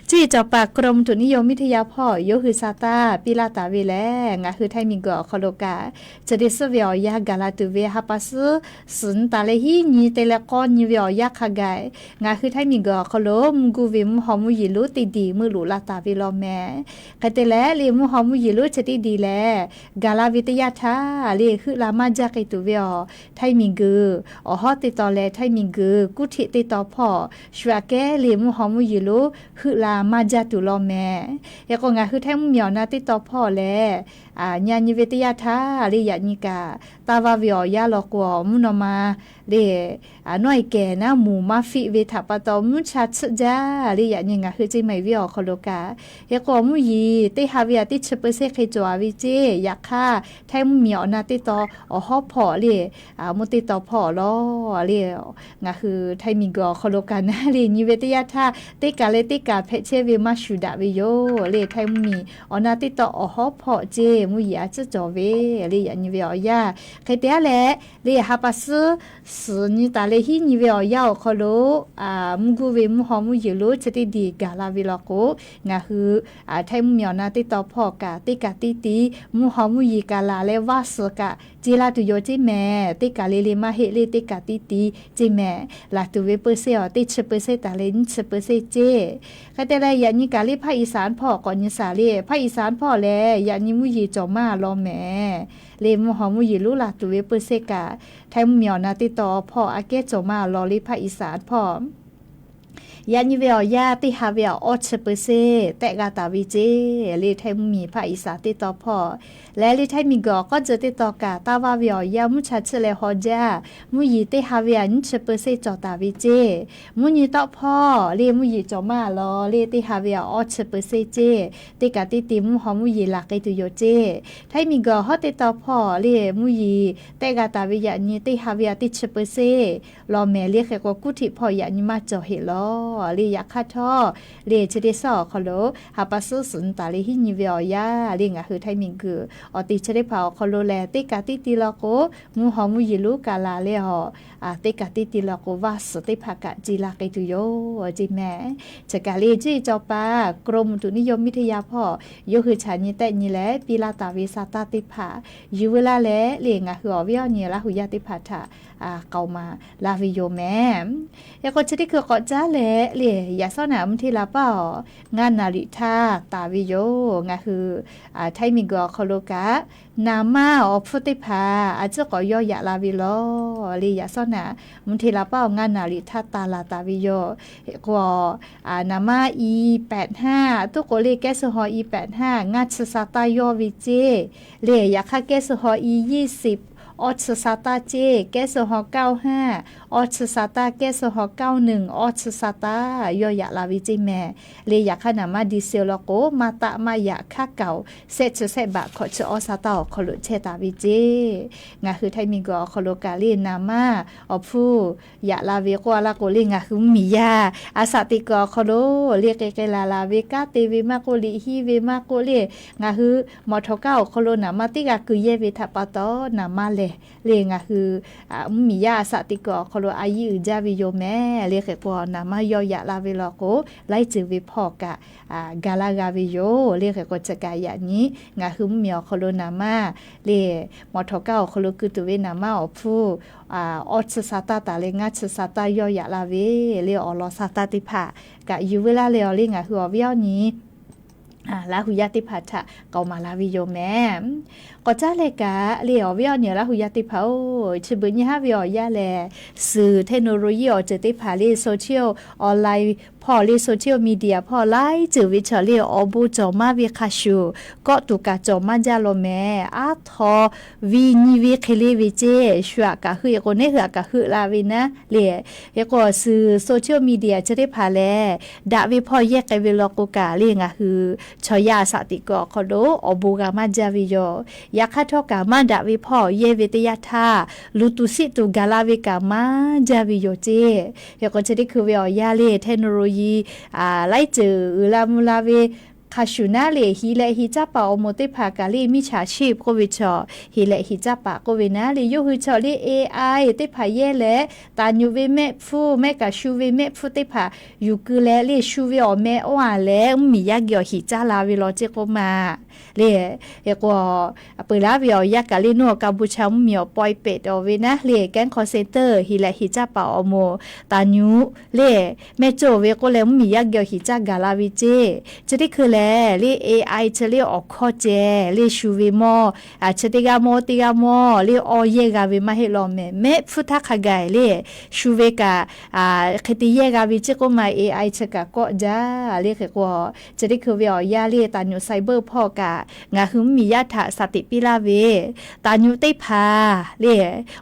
Chi cawˬ paˍ กรมอุตุนิยมวิทยา hpawˇ yawˇ hui sa taˇ piˇ laˇ taˍ ve lehˬ, ngaˬ hui Htaiˇ miˬguiˬ awˬ hk'aw lo kaꞈ chi teˇ suhˉ ve awˬ yanˇ gaˬ la tuˬ ve ha pa suhˉ suhˍ nyi taˍ leh hiˉ nyi te leh k'awˇ nyi ve awˬ yanˇ hk'a gaˬ, ngaˬ hui Htaiˇ miˬguiˬ awˬ hk'aw lo mvuhˇ guˇ ve mvuhˇ haw mvuhˇ yeˬ lonˉ teˇ diˬ meuˇ loꞈ la taˍ ve law mehˍ. Hk'e te leh le mvuhˇ haw mvuhˇ yeˬ lonˉ chi teˇ diˬ lehˬ, gaˬ la ve teˇ yanˇ htaˇ le heuˆ la maˇ jaˇ k'ai tuˬ ve awˬ Htaiˇ miˬguiˬ awˬ hawˉ teˇ taw leh Htaiˇ miˬguiˬ kuˇ htiꞈ teˇ taw hpawˇ shu aꞈ kehˉ le mvuhˇ haw mvuhˇ yeˬ lonˉ heuˆ la maˇ jaˇ tuˬ law mehˍ. Hk'e k'o ngaˬ hui Htaiˇ mvuhˇmiˬ awˬ na teˇ taw hpawˇ lehˬ, nyi a nyi ve teˇ yanˇ htaˇ le yaꞈ nyi kaꞈ taˇ vaˇ ve awˬ yanˇ law k'o, mvuhˇ naw ma le nawˉ e kehˬ naˉ moˍ maˇ fiˆ ve htaꞈ pa taw mvuhˇ cha tsuhˆ jaˇ le. Yaꞈ nyi ngaˬ hui ceˇ ma e viˉ awˬ hk'aw lo kaꞈ, hk'e k'o mvuhˇ yeˬ teˇ ha ve aꞈ teˇ chi peu seˆ hk'e cawˬ a ve ceˇ. Yaꞈ hk'aˇ Htaiˇ mvuhˇmiˬ awˬ na teˇ taw awˬ hawˉ hpawˇ le mvuhˇ teˇ taw hpawˇ lawˬ le ngaˬ hui Htaiˇ miˬguiˬ awˬ hk'aw lo kaꞈ naˉ le nyi ve teˇ yanˇ htaˇ teˇ kaˬ leh teˇ kaˬ hpehꞈ chehˇ ve maˇ shuˍ daꞈ ve yoˬ le. Htaiˇ mvuhˇmiˬ awˬ na teˇ taw awˬ hawˉ hpawˇ ceˇ mvuhˇ yeˬ a tcuhˉ cawˬ ve le. Yaꞈ nyi ve awˬ yanˇ hk'e te a leh le ha pa suhˉ suhˍ nyi taˍ leh hiˉ nyi ve awˬ yanˇ awˬ hk'aw lo mvuhˇ guˇ ve mvuhˇ haw mvuhˇ yeˬ lonˉ chi teˇ diˬ gaˬ la ve law k'o, ngaˬ hui Htaiˇ mvuhˇmiˬ awˬ na teˇ taw hpawˇ kaꞈ teˇ kaˬ teˇ tiˉ mvuhˇ haw mvuhˇ yeˬ kaꞈ laˬ leh vaˇ suhˍ kaꞈ ceˇ la tuˬ yoˬ ceˇ mehˍ. Teˇ kaˬ le le maˇ heˆ le teˇ kaˬ teˇ tiˉ ceˇ mehˍ. Laˬ tuˬ ve peu seˆ awˬ teˇ chi peu seˆ taˍ leh nyiˇ chi peu seˆ ceˇ. Hk'e te leh yaꞈ nyi kaꞈ le ภาคอีสาน hpawˇ k'awꞈ nyi shaˍ le. ภาคอีสาน hpawˇ lehˬ yaꞈ nyi mvuhˇ yeˬ cawˬ maˇ law mehˍ. Le mvuhˇ haw mvuhˇ yeˬ lonˉ laˬ tuˬ ve peu seˆ kaꞈ Htaiˇ mvuhˇmiˬ awˬ na teˇ taw hpawˇ aꞈ kehˉ cawˬ maˇ law le ภาคอีสาน hpawˇ. Yaꞈ nyi ve awˬ yanˇ teˇ ha ve awˬ awˇ chi เปอร์เซ็นต์ tehˆ g'a taˍ ve ceˇ. Le Htaiˇ mvuhˇmiˬ hpaˇ Iˉsaˍ teˇ tawn hpawˇ leh le Htaiˇ miˬguiˬ awˬ k'awˇ tcuh teˇ tawn kaꞈ taˇ vaˇ ve awˬ yanˇ mvuhˇ cha chiˇ leh haw jaˇ mvuhˇ yeˬ teˇ ha ve awˬ nyiˇ chi เปอร์เซ็นต์ cawˬ taˍ ve ceˇ. Mvuhˇ nyi tawˆ hpawˇ le mvuhˇ yeˬ cawˬ maˇ lawˬ le teˇ ha ve awˬ awˇ chi เปอร์เซ็นต์ ceˇ. Teˇ kaꞈ teˇ ti mvuhˇ haw mvuhˇ yeˬ laˬ k'ai tuˬ yoˬ ceˇ. Htaiˇ miˬguiˬ hawˉ teˇ tawn hpawˇ le mvuhˇ yeˬ tehˆ g'a taˍ ve yaꞈ nyi teˇ ha ve awˬ teˇ chi เปอร์เซ็นต์ lawˬ mehˍ le hk'e k'o kuˇ htiꞈ hpawˇ yaꞈ nyi maˇ cawˬ heˆ lawˬ. Le yaꞈ hk'aˇ htawˇ le chi teˇ suhˉ awˬ hk'aw lo ha pa suhˉ suhˍ nyi taˍ le hiˉ nyi ve awˬ yanˇ le ngaˬ hui Htaiˇ miˬguiˬ awˬ te chi teˇ hpaˍ awˬ hk'aw lo lehˬ teˇ kaꞈ teˇ ti law k'o mvuhˇ haw mvuhˇ yeˬ lonˉ kaꞈ laˬ le awˬ teˇ kaꞈ teˇ ti law k'o vaˇ suhˍ teˇ hpaˍ kaꞈ ce laˇ k'ai tuˬ yoˬ ceˇ mehˍ. Chi kaꞈ le ciˇ cawˬ paˍ กรมอุตุนิยมวิทยา hpawˇ yawˇ hui chaꞈ nyi tehˆ nyi leh piˇ laˇ taˍ ve sa taˇ teˇ hpaˍ yuˬ veu laˇ leh le ngaˬ hui awˬ viˉ awˬ nyi Laˇ huˍ yaˇ teˇ hpaˍ htaꞈ k'aoˍ maˍ laˇ ve yoˬ mehˍ. Hk'e k'o chi teˇ hkui k'awꞈ caˉ leh le yaꞈ sawˉ naꞈ mvuhˇ hteˇ la paˉ awˬ ngaˇ naˍ riˍ htaˇ taˍ ve yoˬ. Ngaˬ hui Htaiˇ miˬguiˬ awˬ hk'aw lo kaꞈ naˍ manˇ awˬ hpfuhˇ teˇ hpaˍ a ciˉ k'awꞈ yawˇ yaꞈ la ve lawˬ. Le yaꞈ sawˉ naꞈ mvuhˇ hteˇ la paˉ awˬ ngaˇ naˍ riˍ htaˇ taˍ laˬ taˍ ve yoˬ. Hk'e k'o naˍ manˇ อีแปดห้า tuˉ k'o le kehˉ suh haw อีแปดห้า ngaˇ chi sa taˇ yawˇ ve ceˇ. Le yaꞈ hk'aˇ kehˉ suh haw อียี่สิบ awˇ chi sa taˇ ceˇ, kehˉ suh haw เก้าห้า awˇ chi sa taˇ, kehˉ suh haw เก้าหนึ่ง awˇ chi sa taˇ yawˇ yaꞈ la ve ceˇ mehˍ. Le yaꞈ hk'aˇ naˍ manˇ ดีเซล law k'o maˇ taˆ maˇ yaꞈ hk'aˉ kaoˬ shehˆ chi shehˆ baꞈ hkawꞈ chi awˇ sa taˇ awˬ hk'aw lo chehˇ taˍ ve ceˇ. Ngaˬ hui Htaiˇ miˬguiˬ awˬ hk'aw lo kaꞈ le naˍ manˇ awˬ hpfuhˇ yaꞈ la ve k'oˆ a laˇ k'o le ngaˬ hui mvuhˇmiˬ yaˇ a saꞈ teꞈ kuiˬ awˬ hk'aw lo le k'ai k'ai laˬ laˬ ve kanˉ te ve maˇ k'oˆ, liꞈ hiˉ ve maˇ k'oˆ le ngaˬ hui mawˬ htawˍ kaˇ awˬ hk'aw lo naˍ manˇ teˇ g'aˇ keu yehˇ ve htaꞈ pa taw naˍ manˇ lehˬ le ngaˬ hui mvuhˇmiˬ yaˇ a saꞈ teꞈ kuiˬ awˬ hk'aw lo a yiˇ uiˍ jaˇ ve yoˬ mehˍ. Le hk'e k'o naˍ manˇ yawˇ yaꞈ la ve law k'o laiˉ ceuˬ ve hpawˇ kaꞈ ga laˇ g'a ve yoˬ. Le hk'e k'o chi kaꞈ yaꞈ nyi ngaˬ hui mvuhˇmiˬ awˬ hk'aw lo naˍ manˇ le mawˬ htawˍ kaˇ awˬ hk'aw lo keu tuˬ ve naˍ manˇ awˬ hpfuhˇ awˇ chi sa taˇ taˍ leh ngaˇ chi sa taˇ yawˇ yaꞈ la ve le awˬ lawn sa taˇ teˇ hpaˍ kaꞈ yuˬ veu laˇ leh awˬ le ngaˬ hui awˬ viˉ awˬ nyi Laˇ huˍ yaˇ teˇ hpaˍ htaꞈ k'aoˍ maˍ la ve yoˬ mehˍ. K'awꞈ caˉ leh kaꞈ le awˬ viˉ awˬ nyi Laˇ huˍ yaˇ teˇ hpaˍ-oˬ, chi beuꞈ nyi haˉ ve awˬ yanˇ lehˬ, suhˍ เทคโนโลยี awˬ ceuˬ teˇ hpaˍ le social online hpawˇ le social media hpawˇ laiˉ ceuˬ ve chaw le awˬ bon cawˬ maˇ ve hk'a shuˍ, kawˆ tuˬ kaꞈ cawˬ maˇ jaˇ law mehˍ. Aˉ htaw ve nyi ve hk'e le ve ceˇ shu aꞈ kaꞈ heuˆ k'o neˇ hui aꞈ kaꞈ heuˆ la ve naˉ le. Hk'e k'o suhˍ social media chi teˇ hpaˍ lehˬ, daꞈ ve hpawˇ yehˇ k'ai ve law k'o kaꞈ le ngaˬ hui chaw yaˇ a saꞈ teꞈ kuiˬ awˬ hk'aw lo awˬ bon g'a maˇ jaˇ ve yoˬ. Yaꞈ hk'aˇ htawˇ kaꞈ maˇ daꞈ ve hpawˇ yehˇ ve teˇ yanˇ htaˇ, luˬ tuˬ siˆ tuˬ gaˬ la ve kaꞈ maˇ jaˇ ve yoˬ ceˇ. Hk'e k'o chi teˇ hkui ve awˬ yanˇ le เทคโนโลยี laiˉ ceuˬ uiˍ la mvuh la ve hk'a shuˍ naˉ le, hiˍ leh hiˍ caˇ paˍ awˬ moˍ teˇ hpaˍ kaꞈ le มิจฉาชีพ k'oˆ ve chaw, hiˍ leh hiˍ caˇ paˍ k'oˆ ve naˉ le yawˇ hui chaw le AI teˇ hpaˍ yehˇ leh, taˍ nyuꞈ ve mehˆ hpfuhˇ mehˆ kaꞈ shu ve mehˆ hpfuhˇ teˇ hpaˍ yuˬ keu leh le shu ve awˬ meh oˇ a leh mvuhˇmiˬ yaˇ geh awˬ hiˍ caˇ la ve law ceˇ k'oˆ ma le. Hk'e k'o peuˬ laˇ ve awˬ yanˇ kaꞈ le nawˬ Kaˍbuˍchaˍ mvuhˇmiˬ awˬ pawehˇ pehꞈ tawˍ ve naˉ le, แก๊ง call center hiˍ leh hiˍ caˇ paˍ awˬ moˍ taˍ nyuꞈ le mehˆ cawˇ ve k'oˆ leh mvuhˇmiˬ yaˇ geh awˬ hiˍ caˇ gaˬ la ve ceˇ. Chi teˇ hkui lehˬ le AI chi le awˬ hkawˇ ceh le shu ve mawˇ chi teˇ g'aˇ mawˇ teˇ g'aˇ mawˇ le awˇ yehˇ g'a ve maˇ heˆ law mehˍ. Mehˆ hpfuhˇ htaˇ hk'a gaˬ le shu ve kaꞈ hk'e te yehˇ g'a ve ceˇ k'oˆ ma, AI chi kaꞈ kawˆ jaˇ le. Hk'e k'o chi teˇ hkui ve awˬ yanˇ le taˍ nyuꞈ cyber hpawˇ kaꞈ ngaˬ hui mvuhˇmiˬ yaˇ htaꞈ shaˍ teꞈ piˇ laˇ ve, taˍ nyuꞈ teˇ hpaˍ le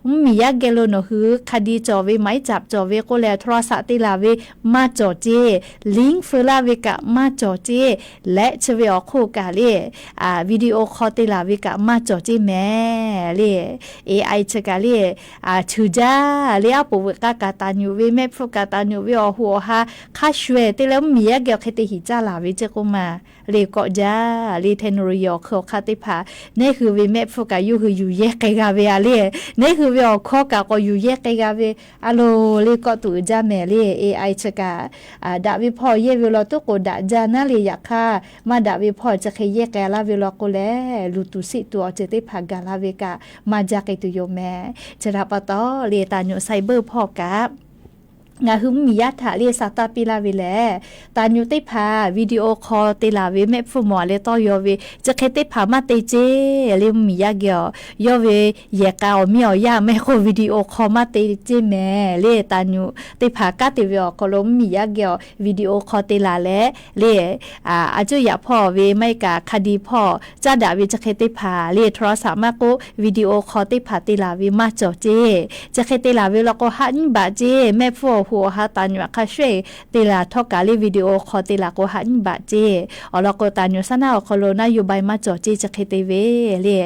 mvuhˇmiˬ yaˇ geh lo nawˬ hui hk'a di cawˬ ve หมายจับ cawˬ ve k'oˆ leh โทรศัพท์ te laˬ ve maˇ cawˬ ceˇ, link feu laˇ ve kaꞈ maˇ cawˬ ceˇ, leh chi ve awˬ hk'oˆ kaꞈ le video call te laˬ ve kaꞈ maˇ cawˬ ceˇ mehˍ le. AI chi kaꞈ le ceuˬ jaˇ le aˉ poꞈ veuꞈ k'aˇ kaꞈ taˍ nyuꞈ ve, mehˆ hpfuhˇ kaꞈ taˍ nyuꞈ ve, awˬ hoꞈ awˬ ha hk'a shuˍ te leh mvuhˇmiˬ yaˇ geh awˬ hk'e te hiˍ caˇ laˬ ve ceˇ k'oˆ ma le kawˆ jaˇ le เทคโนโลยี awˬ hk'aw hk'a teˇ hpaˍ neˇ hui ve mehˆ hpfuhˇ kaꞈ yawˇ hui yuˬ yehˇ k'ai g'a ve a le, neˇ hui ve awˬ hkawˇ kaꞈ k'awꞈ yuˬ yehˇ k'ai g'a ve a loˬ le kawˆ tuˬ uiˍ jaˇ mehˍ le. AI chi kaꞈ daꞈ ve hpawˇ yehˇ ve law tuˉ k'o daꞈ jaˇ naˉ le, yaꞈ hk'aˇ maˇ daꞈ ve hpawˇ chi hk'e yehˇ k'ai laˇ ve law k'o lehˬ, luˬ tuˬ siˆ tuˬ awˬ ceuˬ teˇ hpaˍ gaˬ la ve kaꞈ maˇ jaˇ k'ai tuˬ yoˬ mehˍ. Chi htaꞈ pa taw le taˍ nyuꞈ cyber hpawˇ kaꞈ ngaˬ hui mvuhˇmiˬ yaˇ htaꞈ le sa taˇ piˇ laˇ ve lehˬ, taˍ nyuꞈ teˇ hpaˍ video call te laˬ ve mehˆ hpfuhˇ mawˬ a leh tawˇ yaw ve, chi hk'e teˇ hpaˍ maˇ te ceˇ le. Mvuhˇmiˬ yaˇ geh awˬ yawˇ ve yehˬ k'a awˬ miˇ awˬ yaˇ mehˆ hk'oˆ video call maˇ te ceˇ mehˍ le. Taˍ nyuꞈ teˇ hpaˍ kanˉ te ve awˬ hk'aw lo mvuhˇmiˬ yaˇ geh awˬ video call te laˬ leh le, a cuˇ yaꞈ hpawˇ ve maˇ heˆ kaꞈ hk'a di hpawˇ caˉ daꞈ ve chi hk'e teˇ hpaˍ le โทรศัพท์ maˇ k'oˆ video call teˇ hpaˍ te laˬ ve maˇ cawˬ ceˇ. Chi hk'e te laˬ ve law k'o haˆ nyiˉ baꞈ ceˇ. Mehˆ hpfuhˇ awˬ hoꞈ awˬ ha taˍ nyuꞈ hk'a shuˍ te laˬ htawˇ kaꞈ le video call te laˬ k'o haˆ nyiˉ baꞈ ceˇ. Awˬ lawn k'o taˍ nyuꞈ saˉ naˉ awˬ hk'aw lo naˉ yoˬ bai maˇ cawˬ ceˇ. Chi hk'e te ve le,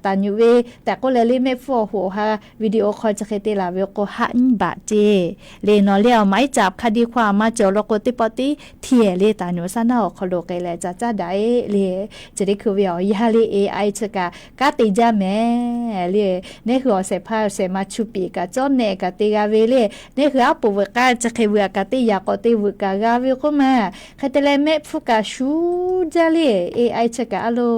taˍ nyuꞈ ve tehꞈ k'oˆ leh le mehˆ hpfuhˇ awˬ hoꞈ awˬ ha video call chi hk'e te laˬ ve k'o haˆ nyiˉ baꞈ ceˇ. Le nawˬ le awˬ maˍ iˉ caꞈ hk'a di hk'aw a maˇ cawˬ law k'o teˇ pawˆ tiˉ htiˇ le taˍ nyuꞈ saˉ naˉ awˬ hk'aw lo k'ai leh ca caˉ daꞈ e le. Chi teˇ hkui ve awˬ yanˇ le AI chi kaꞈ kanˉ te jaˇ mehˍ le. Neˇ hui awˬ shehˍ hpaˇ awˬ shehˍ ma chu piˍ kaꞈ cawˇ nehˆ kaꞈ te g'a ve le. Neˇ hui aˉ poꞈ veuꞈ k'aˇ chi hk'e veuꞈ kaꞈ teˇ yaꞈ k'awꞈ te veuꞈ kaꞈ g'a ve k'oˆ ma. Hk'e te leh mehˆ hpfuhˇ kaꞈ shuˉ jaˇ le. AI chi kaꞈ a lo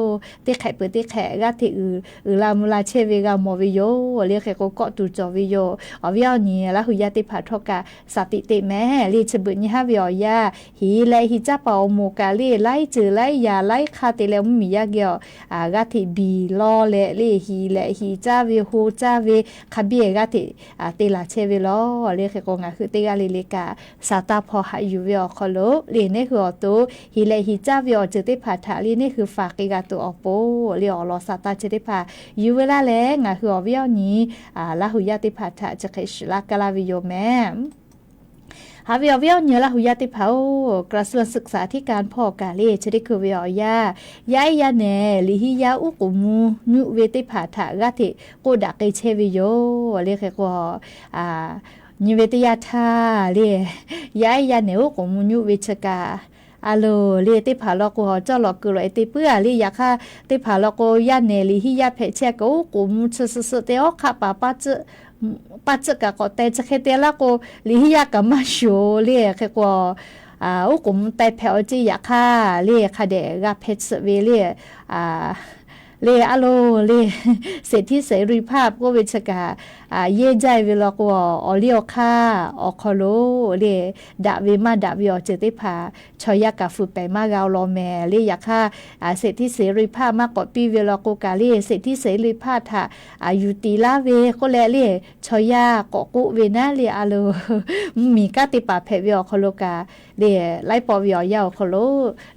teˇ hk'ehꞈ peuˬ teˇ hk'ehꞈ g'aˇ hteꞈ uiˍ la mvuh la chehˇ ve g'a mawˬ ve yoˬ le. Hk'e k'o kawˆ tuˬ cawˬ ve yoˬ. Awˬ viˉ awˬ nyi Laˇ huˍ yaˇ teˇ hpaˍ htawˇ kaꞈ saˍ tiꞈ teꞈ mehˍ le. Chi beuꞈ nyi haˉ ve awˬ yanˇ, hiˍ leh hiˍ caˇ paˍ awˬ moˍ kaꞈ le laiˉ ceuˬ laiˉ yaꞈ laiˉ hk'aˇ te leh mvuhˇmiˬ yaˇ geh awˬ g'aˇ hteꞈ biˬ lawˇ leh le hiˍ leh hiˍ caˇ ve ho caˇ ve hk'a biˇ g'aˇ hteꞈ te laˬ chehˇ ve lawˬ le. Hk'e k'o ngaˬ hui teˇ g'aˇ le le kaꞈ saˍ taˇ hpaw haꞈ yuˬ ve awˬ hk'aw lo le neˇ hui awˬ to hiˍ leh hiˍ caˇ ve awˬ ceuˬ teˇ hpaˍ htaꞈ le neˇ hui faˍ k'ai g'a tuˬ awˬ pon le awˬ lawn saˍ taˇ chi teˇ hpaˍ yuˬ ve laˇ leh ngaˬ hui awˬ viˉ awˬ nyi Laˇ huˍ yaˇ teˇ hpaˍ htaꞈ chi hk'e shiˍ laˇ kaˇ laˇ ve yoˬ mehˍ. Haꞈ ve awˬ viˉ awˬ nyi Laˇ huˍ yaˇ teˇ hpaˍ-oˬ, กระทรวงศึกษาธิการ hpawˇ kaꞈ le chi teˇ hkui ve awˬ yanˇ, yaˇ ehˉ yaˇ nehˬ liꞈ hiˉ yaˇ uˉ k'oˍ mvuh nyuˆ ve teˇ hpaˍ htaꞈ g'aˇ hteꞈ k'oˆ daꞈ k'ai chehˇ ve yoˬ le. Hk'e k'o nyi ve teˇ yanˇ htaˇ le, yaˇ ehˉ yaˇ nehˬ uˉ k'oˍ mvuh nyuˆ ve chi kaꞈ a loˬ le teˇ hpaˍ law k'o, cawˇ lawꞈ keu lawꞈ e te puiˉ a le. Yaꞈ hk'aˇ teˇ hpaˍ law k'o, yaˇ nehˬ liꞈ hiˉ yaˇ hpehꞈ chehˇ kaꞈ uˉ k'oˍ mvuh chi suh suh te awˉ hk'aˆ paˍ paˇ tcuhˆ kaꞈ k'awꞈ teh chi hk'e te laˇ k'o, liꞈ hiˉ yaˇ kaꞈ maˇ shuˍ le. Hk'e k'o, uˉ k'oˍ mvuh teh hpehꞈ awˬ ceˇ yaꞈ hk'aˇ le hk'a dehꞈ g'a hpeh tsuhꞈ ve le. Le a loˬ le, สิทธิเสรีภาพ k'oˆ ve chi kaꞈ yehˇ jaˇ ve law k'o, awˬ liˇ awˬ hk'aˇ awˬ hk'aw lo le daꞈ ve maˇ daꞈ ve awˬ ceuˬ teˇ hpaˍ chaw yaˇ kaꞈ fuiˍ pehˍ maˇ g'a law mehˍ le. Yaꞈ hk'aˇ สิทธิเสรีภาพ maˇ k'awꞈ piˇ ve law k'o kaꞈ le สิทธิเสรีภาพ htaꞈ yuˬ tiˍ laˇ ve k'oˆ leh le chaw yaˇ k'awꞈ k'oˆ ve naˉ le a loˬ, mvuhˇmiˬ kanˉ teˇ hpaˍ hpehꞈ ve awˬ hk'aw lo kaꞈ le laiˉ pawˆ ve awˬ yanˇ awˬ hk'aw lo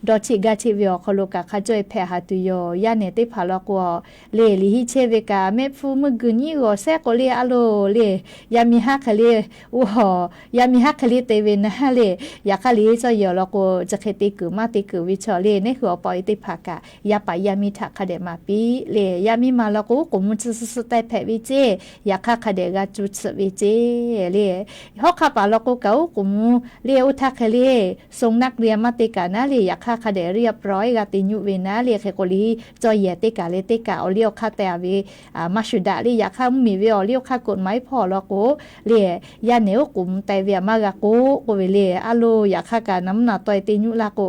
dawˇ cheˆ gaˇ cheˆ ve awˬ hk'aw lo kaꞈ hk'a cawˇ e hpehꞈ haˍ tuˬ yoˬ. Yaˇ nehˬ teˇ hpaˍ law k'o le liꞈ hiˉ chehˇ ve kaꞈ mehˆ hpfuhˇ meuˇ gui nyiˉ g'awˬ sehˉ k'o le a loˬ le, yaˇ miˇ haˉ hk'e le, oˇ hawˬ yaˇ miˇ haˉ hk'e le te ve naˉ le. Yaꞈ hk'aˇ liꞈ hiˉ cawˇ yehˬ awˬ lawn k'o chi hk'e te kuiˬ maˇ te kuiˬ ve chaw le neˇ hui awˬ pa awˬ e teˇ hpaˍ kaꞈ yaˇ paˍ yaˇ miˇ htaꞈ hk'a dehꞈ maˍ piˇ le. Yaˇ miˇ ma law k'o uˉ k'oˍ mvuh tcuhˇ suh suh teh hpehꞈ ve ceˇ. Yaꞈ hk'aˇ hk'a dehꞈ g'a cu tcuhꞈ ve ceˇ le. Hawˉ hk'aˆ paˍ law k'o kaꞈ uˉ k'oˍ mvuh le oˇ htaˇ hk'e le ทรงนักเรียน maˇ te kaꞈ naˉ le. Yaꞈ hk'aˇ hk'a dehꞈ เรียบร้อย g'a te nyuˆ ve naˉ le. Hk'e k'o liꞈ hiˉ cawˇ yehˬ teˇ kaꞈ le teˇ kaꞈ awˬ liˇ awˬ hk'aˇ teh a ve maˇ shuˍ daꞈ le. Yaꞈ hk'aˇ mvuhˇmiˬ ve awˬ liˇ awˬ hk'aˇ กฎหมาย hpawˇ law k'o le yaˇ nehˬ uˉ k'oˍ mvuh teh ve a maˇ g'a k'oˆ k'oˆ ve le a loˬ. Yaꞈ hk'aˇ kaꞈ naˍ mvuhˇ naˍ tawˆ e te nyuˆ laˇ k'o,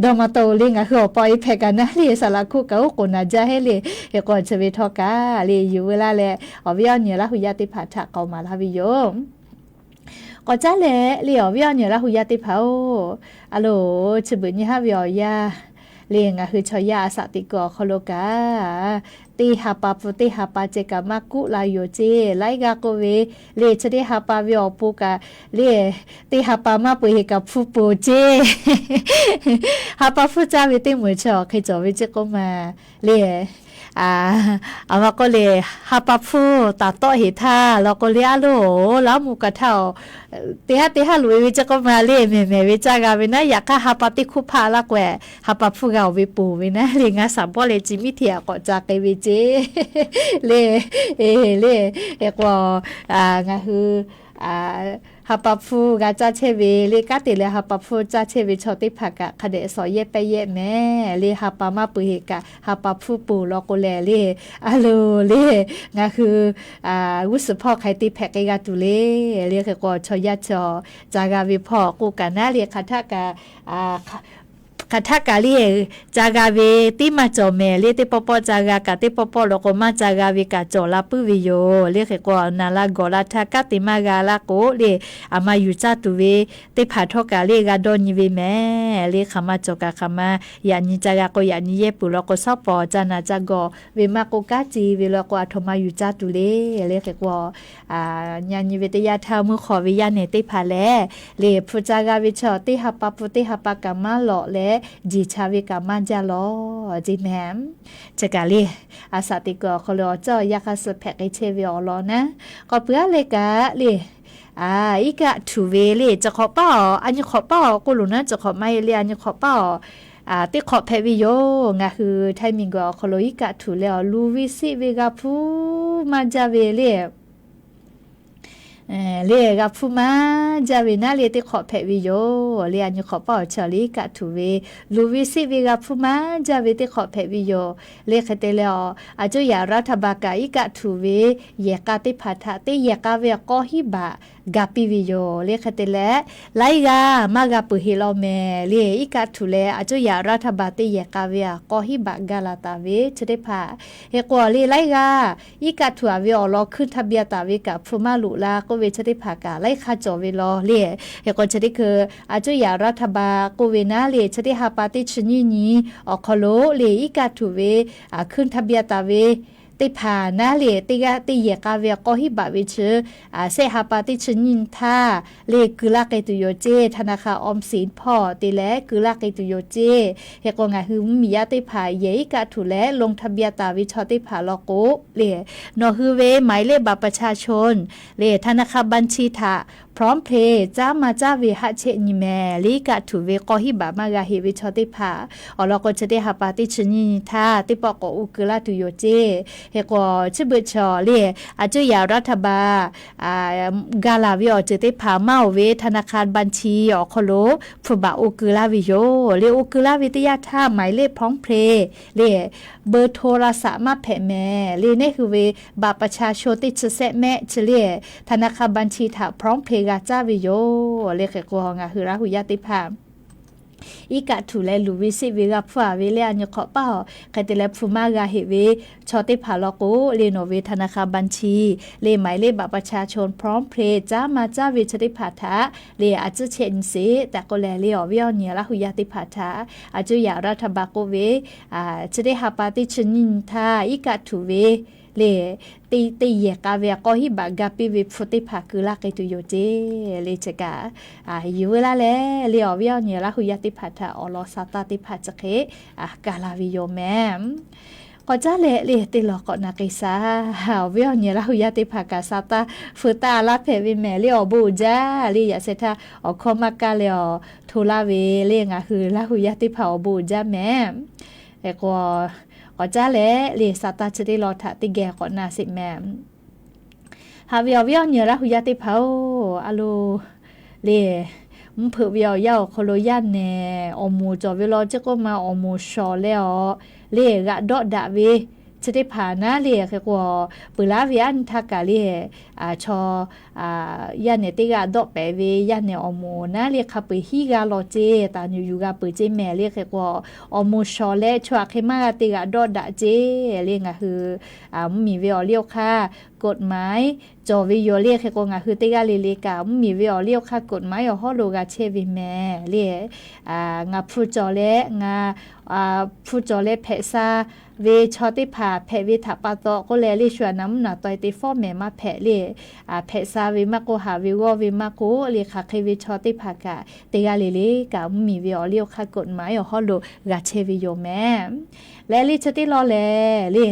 dawˇ ma tawˆ le ngaˬ hui awˬ pa awˬ e hpehꞈ kaꞈ naˉ le saˍ laꞈ hkuˆ kaꞈ uˉ k'oˍ naˍ jaˇ heˆ le. Hk'e k'o chi ve htawˇ kaꞈ le yuˬ veu laˇ leh awˬ viˉ awˬ nyi Laˇ huˍ yaˇ teˇ hpaˍ htaꞈ k'aoˍ maˍ laˇ ve yoˬ. K'awꞈ caˉ leh le awˬ viˉ awˬ nyi Laˇ huˍ yaˇ teˇ hpaˍ-oˬ, a loˬ chi beuꞈ nyi haˉ ve awˬ yanˇ le ngaˬ hui chaw yaˇ a saꞈ teꞈ kuiˬ awˬ hk'aw lo kaꞈ teˇ ha pa hpu teˇ ha pa ceh kaꞈ maˇ kuˆ la yoˬ ceˇ. Laiˉ g'aˇ k'oˆ ve le chi teˇ ha pa ve awˬ pon kaꞈ le teˇ ha pa maˇ peuˬ heˆ kaꞈ hpu peuˬ ceˇ. Ha pa hpfuhˇ caˇ ve teˇ meuˬ chi awˬ hk'e cawˬ ve ceˇ k'oˆ ma le. A ma k'oˆ le, ha pa hpfuhˇ taˍ tawˆ heˍ htaˇ law k'o le a loˬ, laˇ mvuh kaꞈ htaˇ teˇ haˉ teˇ haˉ loꞈ e ve ceˇ k'oˆ ma le, mehˬ mehˬ ve caˇ g'a ve naˉ. Yaꞈ hk'aˇ ha pa teˇ hkuˇ hpaˆ laˇ k'o, ha pa hpfuhˇ g'a oˬ ve ponˬ ve naˉ le. Ngaˬ shaˍ bawˆ leh ci miˉ hteˇ aꞈ k'awꞈ ca k'ai ve ceˇ le. Le, hk'e k'o ngaˬ hui ha pa hpfuhˇ g'a caˇ chehˇ ve le, kanˉ te leh ha pa hpfuhˇ caˇ chehˇ ve chaw teˇ hpaˍ kaꞈ hk'a dehꞈ shawˍ yehˇ pehˇ yehˇ mehˍ le. Ha pa maˇ peuˬ heˆ kaꞈ ha pa hpfuhˇ ponˬ law k'o lehˬ le, a loˬ le, ngaˬ hui g'uˇ suhˍ hpawˇ hk'aˬ hk'e te hpehꞈ k'ai g'a tuˬ le. Le hk'e k'o chaw yaˇ chaw ca g'a ve hpawˇ k'oˆ kaꞈ naˉ le, hk'aˬ htaˆ kaꞈ hk'aˬ htaˆ kaꞈ le, ca g'a ve teˇ maˇ cawˬ mehˍ le. Teˇ pawˆ pawˆ ca g'a kaꞈ, teˇ pawˆ pawˆ law k'o maˇ ca g'a ve kaꞈ cawˬ la puiˉ ve yoˬ le. Hk'e k'o, naˬ la gawˬ la htaˇ kanˉ te maˇ g'a laˇ k'o le, aˬ ma yuˬ caˇ tuˬ ve teˇ hpaˍ htawˇ kaꞈ le g'a dawˇ nyi ve mehˍ le. Hk'aˬ ma cawˬ kaꞈ hk'aˬ ma yaꞈ nyi ca g'a k'o, yaꞈ nyi yehˇ peuˬ law k'o, shawˉ pawˍ ca naˬ ca gawˬ ve maˇ k'oˆ, kanˉ te ve law k'o, aˬ htoꞈ ma yuˬ caˇ tuˬ le le. Hk'e k'o, nyi nyi ve teˇ yanˇ htaˇ, mvuhˇ hk'aw ve yaˇ nehˬ teˇ hpaˍ lehˬ le, hpu ca g'a ve chaw teˇ ha pa hpu teˇ ha pa kaꞈ maˇ lawꞈ leh, jeˬ cha ve kaꞈ maˇ jaˇ lawˬ ce mehˍ. Chi kaꞈ le, a shaꞈ teꞈ kuiˬ awˬ hk'aw lo awˬ cawˇ yaˇ hk'aˇ suh hpehꞈ k'ai chehˇ ve awˬ lawn naˉ, k'awꞈ puiˉ aˉ leh kaꞈ le, iˉ kaˆ htuꞈ ve le, chi hk'awꞈ paˇ awˬ, a nyi hk'awꞈ paˇ awˬ k'oˆ loˬ naˉ, chi hk'awꞈ maˇ heˆ le, a nyi hk'awꞈ paˇ awˬ teˇ hk'awꞈ hpehꞈ ve yoˬ. Ngaˬ hui Htaiˇ miˬguiˬ awˬ hk'aw lo iˉ kaˆ htuꞈ leh awˬ, luˬ ve siˆ ve g'a hpuˇ maˇ jaˇ ve le le, g'a hpuˇ maˇ jaˇ ve naˉ le teˇ hk'awꞈ hpehꞈ ve yoˬ le. A nyi hk'awꞈ paˇ awˬ chi awˬ le iˉ kaˆ htuꞈ ve, luˬ ve siˆ ve g'a hpuˇ maˇ jaˇ ve teˇ hk'awꞈ hpehꞈ ve yoˬ le. Hk'e te leh awˬ, a coˇ yaꞈ รัฐบาล kaꞈ iˉ kaˆ htuꞈ ve yehˬ k'a teˇ hpaˍ htaꞈ teˇ yehˬ k'a ve awˬ k'aw hiˉ baꞈ ga piˇ ve yoˬ le. Hk'e te leh, laiˉ g'aˇ maˇ g'a peuˬ heˆ law mehˍ le. Iˉ kaˆ htuꞈ leh a coˇ yaꞈ รัฐบาล teˇ yehˬ k'a ve awˬ k'aw hiˉ baꞈ ga laˬ taˍ ve chi teˇ hpaˍ, hk'e k'o le laiˉ g'aˇ iˉ kaˆ htuꞈ a ve awˬ lawn hkuiˇ htaˇ biˇ a taˍ ve kaꞈ hpu maˇ loꞈ la k'oˆ ve chi teˇ hpaˍ kaꞈ laiˉ hk'aˇ cawˬ ve law le. Hk'e k'o chi teˇ hkui a coˇ yaꞈ รัฐบาล k'oˆ ve naˉ le, chi teˇ ha pa teˇ chi nyiˇ nyi awˬ hk'aw lo le iˉ kaˆ htuꞈ ve hkuiˇ htaˇ biˇ a taˍ ve teˇ hpaˍ naˉ le, teˇ g'aˇ teˇ yehˬ k'a ve awˬ k'aw hiˉ baꞈ ve chi, shehˆ ha pa teˇ chi nyiˇ htaˇ le keu laˇ k'ai tuˬ yoˬ ceˇ. ธนาคารออมสิน hpawˇ te leh keu laˇ k'ai tuˬ yoˬ ceˇ. Hk'e k'o ngaˬ hui mvuhˇmiˬ yaˇ teˇ hpaˍ yehˬ iˉ kaˆ htuꞈ leh ลงทะเบียน taˍ ve chaw teˇ hpaˍ law k'o le, nawˬ hui ve หมายเลขบัตรประชาชน le ธนาคารบัญชี htaꞈ พร้อมเพย์ caˉ maˇ caˉ ve haˆ chehˇ nyi mehˍ le. Iˉ kaˆ htuꞈ ve k'aw hiˉ baꞈ maˇ g'a heˆ ve chaw teˇ hpaˍ awˬ lawn k'o, chi teˇ ha pa teˇ chi nyiˇ nyi htaˇ teˇ pawˆ k'awꞈ u keu laˇ tuˬ yoˬ ceˇ. Hk'e k'o chi beuꞈ chaw le, a coˇ yaꞈ รัฐบาล ga laˬ ve awˬ ceuˬ teˇ hpaˍ maˇ oˬ ve ธนาคารบัญชี awˬ hk'aw lo hpu baꞈ u keu laˇ ve yoˬ le. U keu laˇ ve teˇ yanˇ htaˇ หมายเลขพร้อมเพย์ le เบอร์โทรศัพท์ maˇ hpehꞈ mehˍ le. Neˇ hui ve บัตรประชาชน teˇ chi sehˆ mehˆ chi le ธนาคารบัญชี htaꞈ พร้อมเพย์ g'a caˇ ve yoˬ le. Hk'e k'o ngaˬ hui Laˇ hu yaˇ teˇ hpaˍ iˉ kaˆ htuꞈ leh luˬ ve siˆ ve g'a hpuˇ a ve le, a nyi hk'awꞈ paˇ awˬ hk'e te leh hpu maˇ g'a heˆ ve chaw teˇ hpaˍ law k'o le, nawˬ ve ธนาคารบัญชี le หมายเลขบัตรประชาชน พร้อมเพย์ caˉ maˇ caˉ ve chi teˇ hpaˍ htaꞈ le a ciˉ chehˇ nyi sheˍ tehꞈ k'oˆ leh le, awˬ viˉ awˬ nyi Laˇ hu yaˇ teˇ hpaˍ htaꞈ a coˇ yaꞈ รัฐบาล k'oˆ ve chi teˇ ha pa teˇ chi nyiˇ nyi htaˇ iˉ kaˆ htuꞈ ve le teˇ yehˬ k'a ve awˬ k'aw hiˉ baꞈ ga piˇ ve hpu teˇ hpaˍ keu laˇ k'ai tuˬ yoˬ ceˇ le. Chi kaꞈ yehˬ veu laˇ leh le, awˬ viˉ awˬ nyi Laˇ hu yaˇ teˇ hpaˍ htaꞈ awˬ lawn sa taˇ teˇ hpaˍ chi hk'e ka la ve yoˬ mehˍ. K'awꞈ caˉ leh le, teˇ lawn k'awꞈ na k'ai sha. Awˬ viˉ awˬ nyi Laˇ hu yaˇ teˇ hpaˍ kaꞈ sa taˇ feu taˇ laˇ hpehꞈ ve mehˍ le, awˬ bon uiˍ jaˇ le. Yaꞈ sheh htaˇ awˬ hkawˇ maˇ kaˇ leh awˬ hto laˇ ve le, ngaˬ hui Laˇ hu yaˇ teˇ hpaˍ awˬ bon uiˍ jaˇ mehˍ. K'awꞈ caˉ leh le, sa taˇ chi teˇ lawn htaꞈ teˇ geh k'awꞈ na sheˍ mehˍ. Haꞈ ve awˬ viˉ awˬ nyi Laˇ hu yaˇ teˇ hpaˍ-oˬ, a lo le, mvuhˇ hpeuꞈ ve awˬ yanˇ awˬ hk'aw lo yaˇ nehˬ awˬ moˍ cawˬ ve law ceˇ k'oˆ ma, awˬ moˍ shawˍ leh awˬ le g'aꞈ dawˆ daꞈ ve chi teˇ hpaˍ naˉ le. Hk'e k'o peuˬ laˉ ve aˉ nyi htaˇ kaꞈ le, chaw yaˇ nehˬ teˇ g'aˇ dawˆ pehˍ ve yaˇ nehˬ awˬ moˍ naˉ le, hk'a peu-eˬ hiˉ g'aˇ law ceˇ, taˍ nyuˬ yuˬ g'a peuˬ ceˇ mehˍ le. Hk'e k'o awˬ moˍ shawˍ leh chaw aˬ hk'e maˇ g'a te g'aꞈ dawˆ daꞈ ceˇ le. Ngaˬ hui mvuhˇmiˬ ve awˬ liˇ awˬ hk'aˇ กฎหมาย cawˬ ve yoˬ le. Hk'e k'o ngaˬ hui teˇ g'aˇ le le kaꞈ mvuhˇmiˬ ve awˬ liˇ awˬ hk'aˇ กฎหมาย awˬ hawˉ lo g'a chehˇ ve mehˍ le. Ngaˬ hpu cawˬ leh ngaˬ hpu cawˬ leh hpehꞈ sha ve chaw teˇ hpaˍ hpehꞈ ve htaꞈ pa taw k'oˆ leh le, shu aˬ naˍ mvuhˇ naˬ taweh te fawˉ mehˍ maˇ hpehꞈ le. Hpehꞈ sha ve maˇ k'oˆ, haꞈ ve g'awˇ ve maˇ k'oˆ le, hk'aˬ hk'e ve chaw teˇ hpaˍ kaꞈ teˇ g'aˇ le le kaꞈ mvuhˇmiˬ ve awˬ liˇ awˬ hk'aˇ กฎหมาย awˬ hawˉ lo g'a chehˇ ve yoˬ mehˍ. Leh le chi teˇ lawn lehˬ le,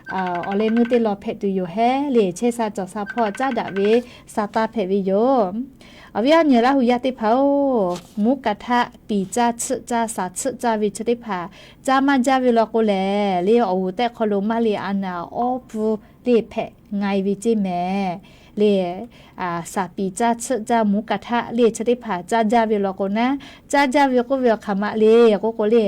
awˬ leh nuˇ teˇ lawn hpehꞈ tuˬ yoˬ hehˉ le. Chehˇ sha cawˬ sha hpawˇ caˉ daꞈ ve sa taˇ hpehꞈ ve yoˬ. Awˬ viˉ awˬ nyi Laˇ hu yaˇ teˇ hpaˍ-oˬ, mvuhˇ kaꞈ htaˆ piˍ caˇ tsuhˆ caˇ shaˍ tsuhˆ caˇ ve chi teˇ hpaˍ caˇ maˇ jaˇ ve law k'o lehˬ le, awˬ g'uˬ tehꞈ hk'aw lo maˇ le a naˍ awˉ pfuhˇ le hpehꞈ nga e ve ceˇ mehˍ le. Shaˍ piˍ caˇ tsuhˆ caˇ mvuhˇ kaꞈ htaˆ le chi teˇ hpaˍ caˇ jaˇ ve law k'o naˉ, caˇ jaˇ ve k'oˆ ve awˬ hk'aˬ ma le k'oˆ k'o le,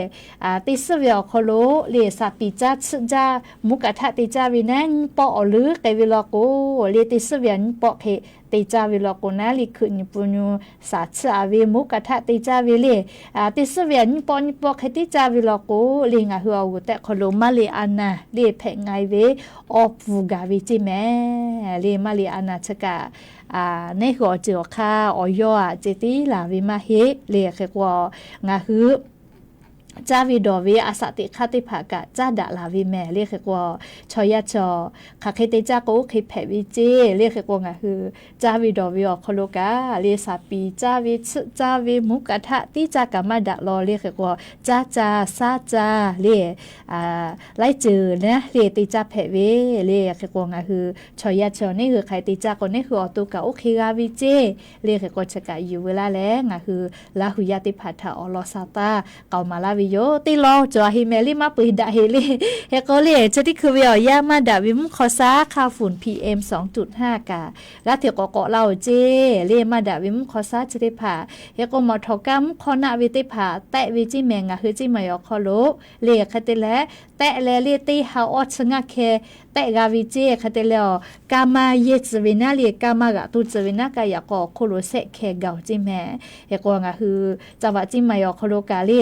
teˇ suhˉ ve awˬ hk'aw lo le shaˍ piˍ caˇ tsuhˆ caˇ mvuhˇ kaꞈ htaˆ te caˇ ve naˉ nyiˇ pawˆ awˬ leuˉ k'ai ve law k'o le, teˇ suhˉ ve awˬ nyiˇ pawˆ hk'e te caˇ ve law k'o naˉ le, hkui nyi pun nyu shaˍ tsuhˇ a ve mvuhˇ kaꞈ htaˆ te caˇ ve le. Teˇ suhˉ ve aꞈ nyiˇ pawˆ nyiˇ pawˆ hk'e tiˉ caˇ ve law k'o le, ngaˬ hui awˬ g'uˬ tehꞈ hk'aw lo maˇ le a naˍ le hpehꞈ nga e ve awˬ pfuhˍ gaˬ ve ceˇ mehˍ le. Maˇ le a naˍ chi kaꞈ neˇ hui awˬ ceuˬ awˬ hk'aˇ awˬ yawˇ aꞈ ceh tiˉ laˬ ve maˇ heˆ le. Hk'e k'o ngaˬ hui caˇ ve dawˬ ve a shaꞈ teꞈ hk'aˇ teˇ hpaˍ kaꞈ caˉ daꞈ laˬ ve mehˍ le. Hk'e k'o chaw yaˇ chaw hk'aˬ hk'e te caˇ k'o oˇ hk'e hpehꞈ ve ceˇ le. Hk'e k'o ngaˬ hui caˇ ve dawˬ ve awˬ hk'aw lo kaꞈ le, shaˍ piˍ caˇ ve, tsuhˆ caˇ ve, mvuhˇ kaꞈ htaˆ tiˉ caˇ kaꞈ maˇ daꞈ law le. Hk'e k'o caˇ caˇ shaˉ caˇ le, laiˉ ceuˬ naˉ le te caˇ hpehꞈ ve le. Hk'e k'o ngaˬ hui chaw yaˇ chaw neˇ hui hk'aˬ hk'e te caˇ k'o neˇ hui awˬ to kaꞈ oˇ hk'e g'a ve ceˇ le. Hk'e k'o chi kaꞈ yuˬ veu laˇ leh ngaˬ hui Laˇ hu yaˇ teˇ hpaˍ htaꞈ awˬ lawn sha taˇ k'aoˍ maˍ laˇ ve yoˬ. Teˇ lawn cawˬ a heˆ mehˍ le, maˇ peu daꞈ heˆ le. Hk'e k'o le chi teˇ hkui ve awˬ yanˇ maˇ daꞈ ve mvuhˇ hk'aw shaˉ hk'a funˍ P M sawˍ tuꞈ htaˇ kaꞈ g'aˇ hteꞈ k'awꞈ k'awꞈ laˇ oˬ ceˇ le. Maˇ daꞈ ve mvuhˇ hk'aw shaˉ chi teˇ hpaˍ hk'e k'o mawˬ htawˍ kaˇ mvuhˇ hk'aw naˆ ve teˇ hpaˍ tehˆ ve ceˇ mehˍ. Ngaˬ hui ceˇ maˬ awˬ hk'aw lo le hk'e te leh tehˆ leh le teˇ ha awˇ chi ngaˇ hkeh tehˆ g'a ve ceˇ. Hk'e te leh awˬ kaˇ maˇ yehˇ tcuh ve naˉ le, kaˇ maˇ g'aꞈ tu tcuh ve naˉ kaꞈ yaꞈ k'aw awˬ hk'oˆ lo shehˆ hkeh gaˬ oˬ ceˇ mehˍ. Hk'e k'o ngaˬ hui caˇ vaꞈ ceˇ maˬ awˬ hk'aw lo kaꞈ le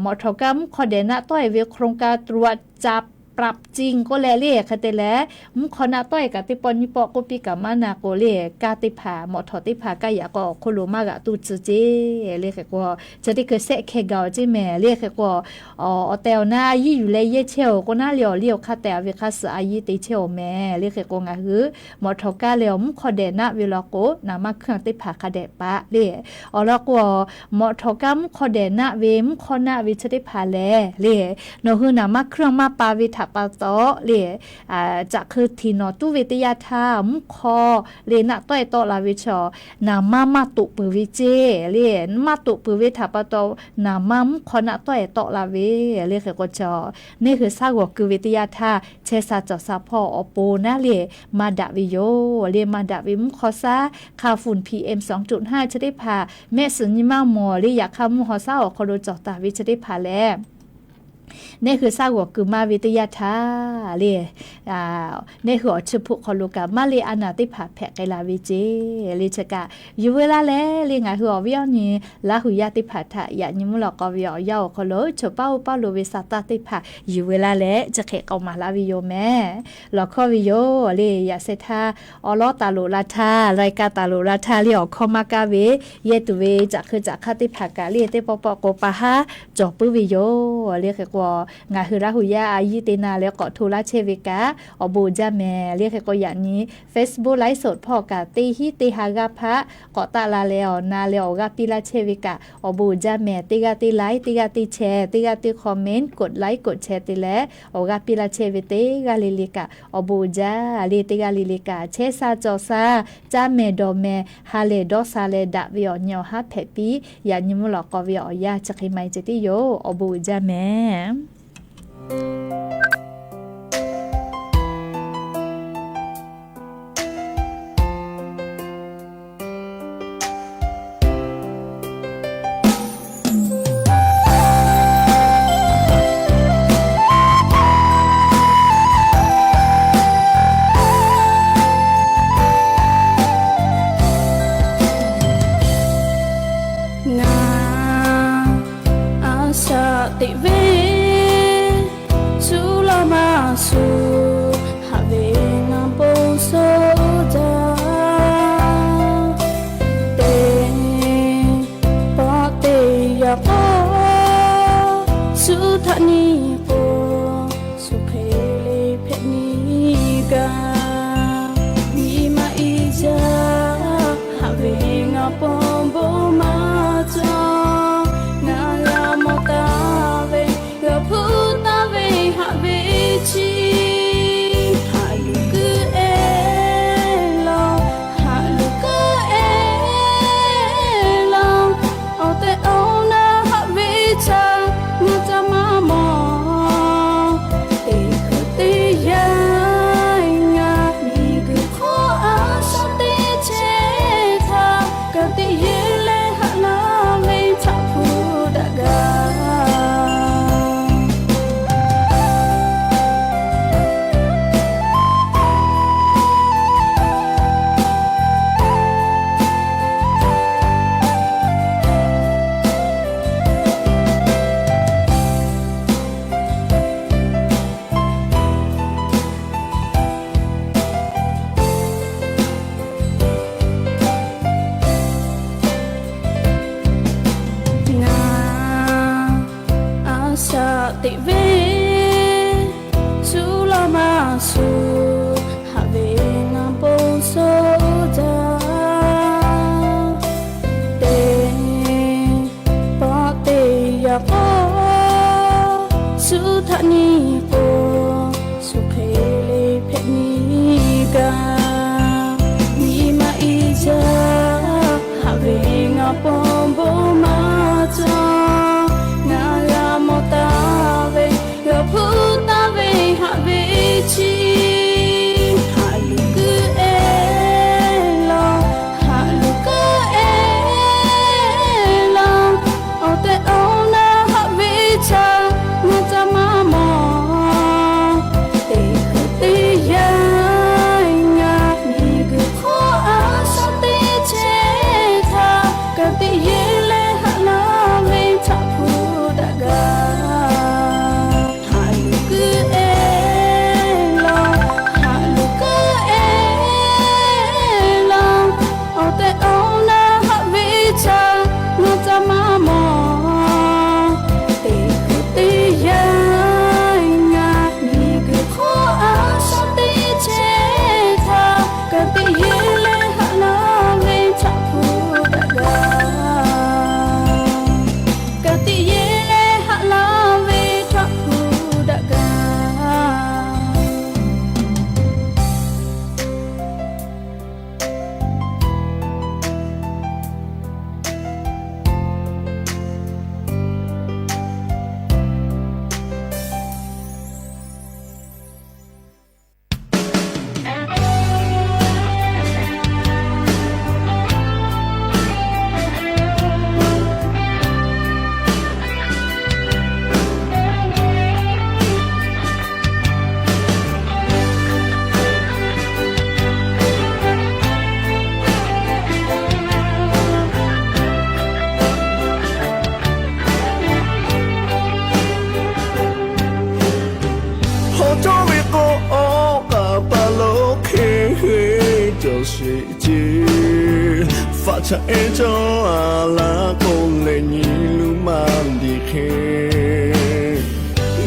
mawˬ htawˍ kaˇ mvuhˇ hk'aw dehꞈ naˆ tawˆ e ve โครงการตรวจจับปรับจริง k'oˆ leh le hk'e te leh mvuhˇ hk'aw naˆ tawˆ e kaꞈ teˇ pawˆ nyiˇ pawˆ k'oˆ piˇ kaꞈ maˇ na k'o le, kaˇ teˇ hpaˍ mawˬ htawˍ teˇ hpaˍ kaꞈ yaꞈ k'aw awˬ hk'oˆ lo maˇ g'aꞈ tu tcuh ceˇ le. Hk'e k'o chi teˇ hkui shehˆ hkeh gaˬ oˬ ceˇ mehˍ le. Hk'e k'o awˬ tehˬ awˬ na a yiˇ yuˬ leh yehˇ chehˇ oˬ k'o naˉ le awˬ liˇ awˬ hk'aˇ tehˬ a ve hk'a suhˍ a yiˇ te chehˇ oˬ mehˍ le. Hk'e k'o ngaˬ hui mawˬ htawˍ kaˇ leh awˬ mvuhˇ hk'aw dehꞈ naˆ ve law k'o naˍ maˇ hkuiˇ teˇ hpaˍ hk'a dehꞈ paˆ le. Awˬ lawn k'o mawˬ htawˍ kaˇ mvuhˇ hk'aw dehꞈ naˆ ve mvuhˇ hk'aw naˆ ve chi teˇ hpaˍ lehˬ le, nawˬ hui naˍ maˇ hkuiˇ maˇ pa ve htaꞈ pa taw le, caꞈ hk'eu htiˍ nawˬ tuˉ ve teˇ yanˇ htaˇ mvuhˇ hk'aw le naˆ tawˆ e tawˆ la ve chaw naˍ maˇ maˇ toꞈ peuˬ ve ceˇ le. Maˇ toꞈ peuˬ ve htaꞈ pa taw naˍ maˇ mvuhˇ hk'aw naˆ tawˆ e tawˆ la ve le. Hk'e k'o chaw neˇ hui shaˉ g'awˬ keu ve teˇ yanˇ htaˇ chehˇ sha cawˬ sha hpawˇ awˬ pon naˉ le maˇ daꞈ ve yoˬ le. Maˇ daꞈ ve mvuhˇ hk'aw shaˉ hk'a funˍ P M sawˍ tuꞈ htaˇ chi teˇ hpaˍ mehˆ suhˍ nyi maˇ mawˬ le, yaꞈ hk'aˇ mvuhˇ hk'aw shaˉ awˬ hk'aw lo cawˬ taˍ ve chi teˇ hpaˍ lehˬ neˇ hui shaˉ g'awˬ keu maˇ ve teˇ yanˇ htaˇ le, neˇ hui awˬ chi hpu hk'aw lo kaꞈ maˇ le a naˍ teˇ hpaˍ hpehꞈ k'ai la ve ceˇ le. Chi kaꞈ yuˬ veu laˇ leh le ngaˬ hui awˬ viˉ awˬ nyi Laˇ hu yaˇ teˇ hpaˍ htaꞈ yaꞈ nyi mvuhˇ lawꞈ k'aw ve awˬ yanˇ awˬ hk'aw lo choˬ paˇ oˇ paˇ lo ve sa taˇ teˇ hpaˍ yuˬ veu laˇ leh chi hk'e k'aoˍ maˍ laˇ ve yoˬ mehˍ. Lawˬ hkawˇ ve yoˬ le. Yaꞈ sheh htaˇ awˬ lawˉ taˍ loꞈ la htaˇ, lai ka taˍ loꞈ la htaˇ le awˬ hkawˇ maˇ kaˇ ve yehˇ tuˬ ve caꞈ hk'eu caꞈ hk'aˇ teˇ hpaˍ kaꞈ le teˇ pawˆ pawˆ k'o pa haˉ cawˬ puiˉ ve yoˬ le. Hk'e k'o ngaˬ hui Laˇ hu yaˇ a yiˇ te na leh k'awꞈ hto laˇ chehˇ ve kaꞈ awˬ bon uiˍ jaˇ mehˍ le. Hk'e k'o yaꞈ nyi Facebook ไลฟ์สด hpawˇ kaꞈ teˇ hinˉ teˇ ha g'aˇ hpaˆ k'awꞈ taˆ la leh awˬ na leh awˬ g'aˇ piˇ laˇ chehˇ ve kaꞈ awˬ bon uiˍ jaˇ mehˍ. Teˇ g'aˇ teˇ like, teˇ g'aˇ teˇ share, teˇ g'aˇ teˇ comment, กดไลค์ กดแชร์ te leh awˬ g'aˇ piˇ laˇ chehˇ ve teˇ g'aˇ le le kaꞈ awˬ bon uiˍ jaˇ le. Teˇ g'aˇ le le kaꞈ chehˇ sha cawˬ sha, caˇ mehˍ dawˬ mehˍ, ha lehˬ dawˇ sha leh daꞈ ve awˬ nyi awˬ haˉ hpehꞈ piˇ yaꞈ nyi mvuhˇ lawꞈ k'aw ve awˬ yanˇ chi hk'e maˇ heˆ ceh tiˉ yoˬ. Awˬ bon uiˍ jaˇ mehˍ. Ngaˬ a shaꞈ teꞈ ve cuˇ Haꞈ laˇ ve chaꞈ hpu daꞈ gaˇ. Ka tiꞈ yeˬ leh haꞈ laˇ ve chaꞈ hpu daꞈ gaˇ. Hawˉ cawˇ ve k'o, awˬ k'aˍ paˍ lo hk'e hk'e cawˬ sheˍ ceˇ. Faꞈ chaꞈ ehˉ cawˇ a laˇ k'o leh, nyi luˬ maˇ diˬ hk'e,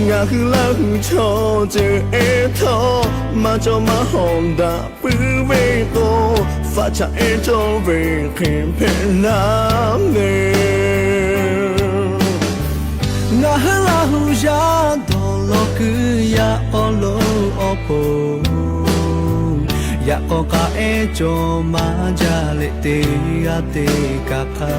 ngaˬ hui Laˇ hu chaw ceuˬ ehˉ htawˇ, maˇ cawˇ maˇ hawˍ daꞈ puiˉ ve k'o, faꞈ chaꞈ ehˉ cawˇ ve hk'e hpehꞈ laˇ ve. Ngaˬ hui Laˇ hu yaˇ dawˬ law kuiˬ yaˇ awˬ lonˉ awˬ po, yaꞈ k'aw k'a ehˉ cawˬ maˇ jaˇ leh, teˇ g'aˇ teˇ kaꞈ hk'a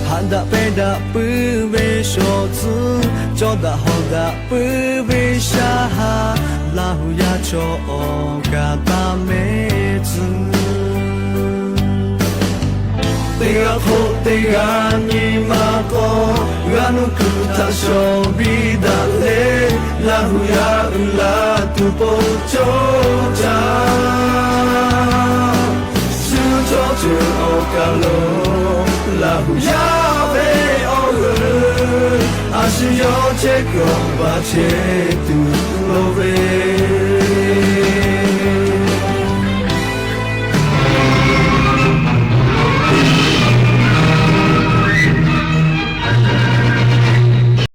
haꞈ daꞈ pehˇ daꞈ puiˉ ve shawˍ tcuhˉ, cawˇ daꞈ hawˍ daꞈ puiˉ ve shaˉ haˉ, Laˇ hu yaˇ chaw awˬ kaˍ taˇ mehˉ tcuh. Teˇ g'aˇ hk'oˆ teˇ g'aˇ nyi ma k'awꞈ g'a nuˇ kuiˬ htaꞈ shawˍ biˇ daꞈ leh, Laˇ hu yaˇ uiˍ la tuˬ po cawˇ caˇ. Shu chaw ceuˬ awˬ kaˬ lo Laˇ hu yaˇ ve awˬ g'euˆ a shu yawˇ chehˇ kuiˬ awˬ baˬ chehˇ tuˬ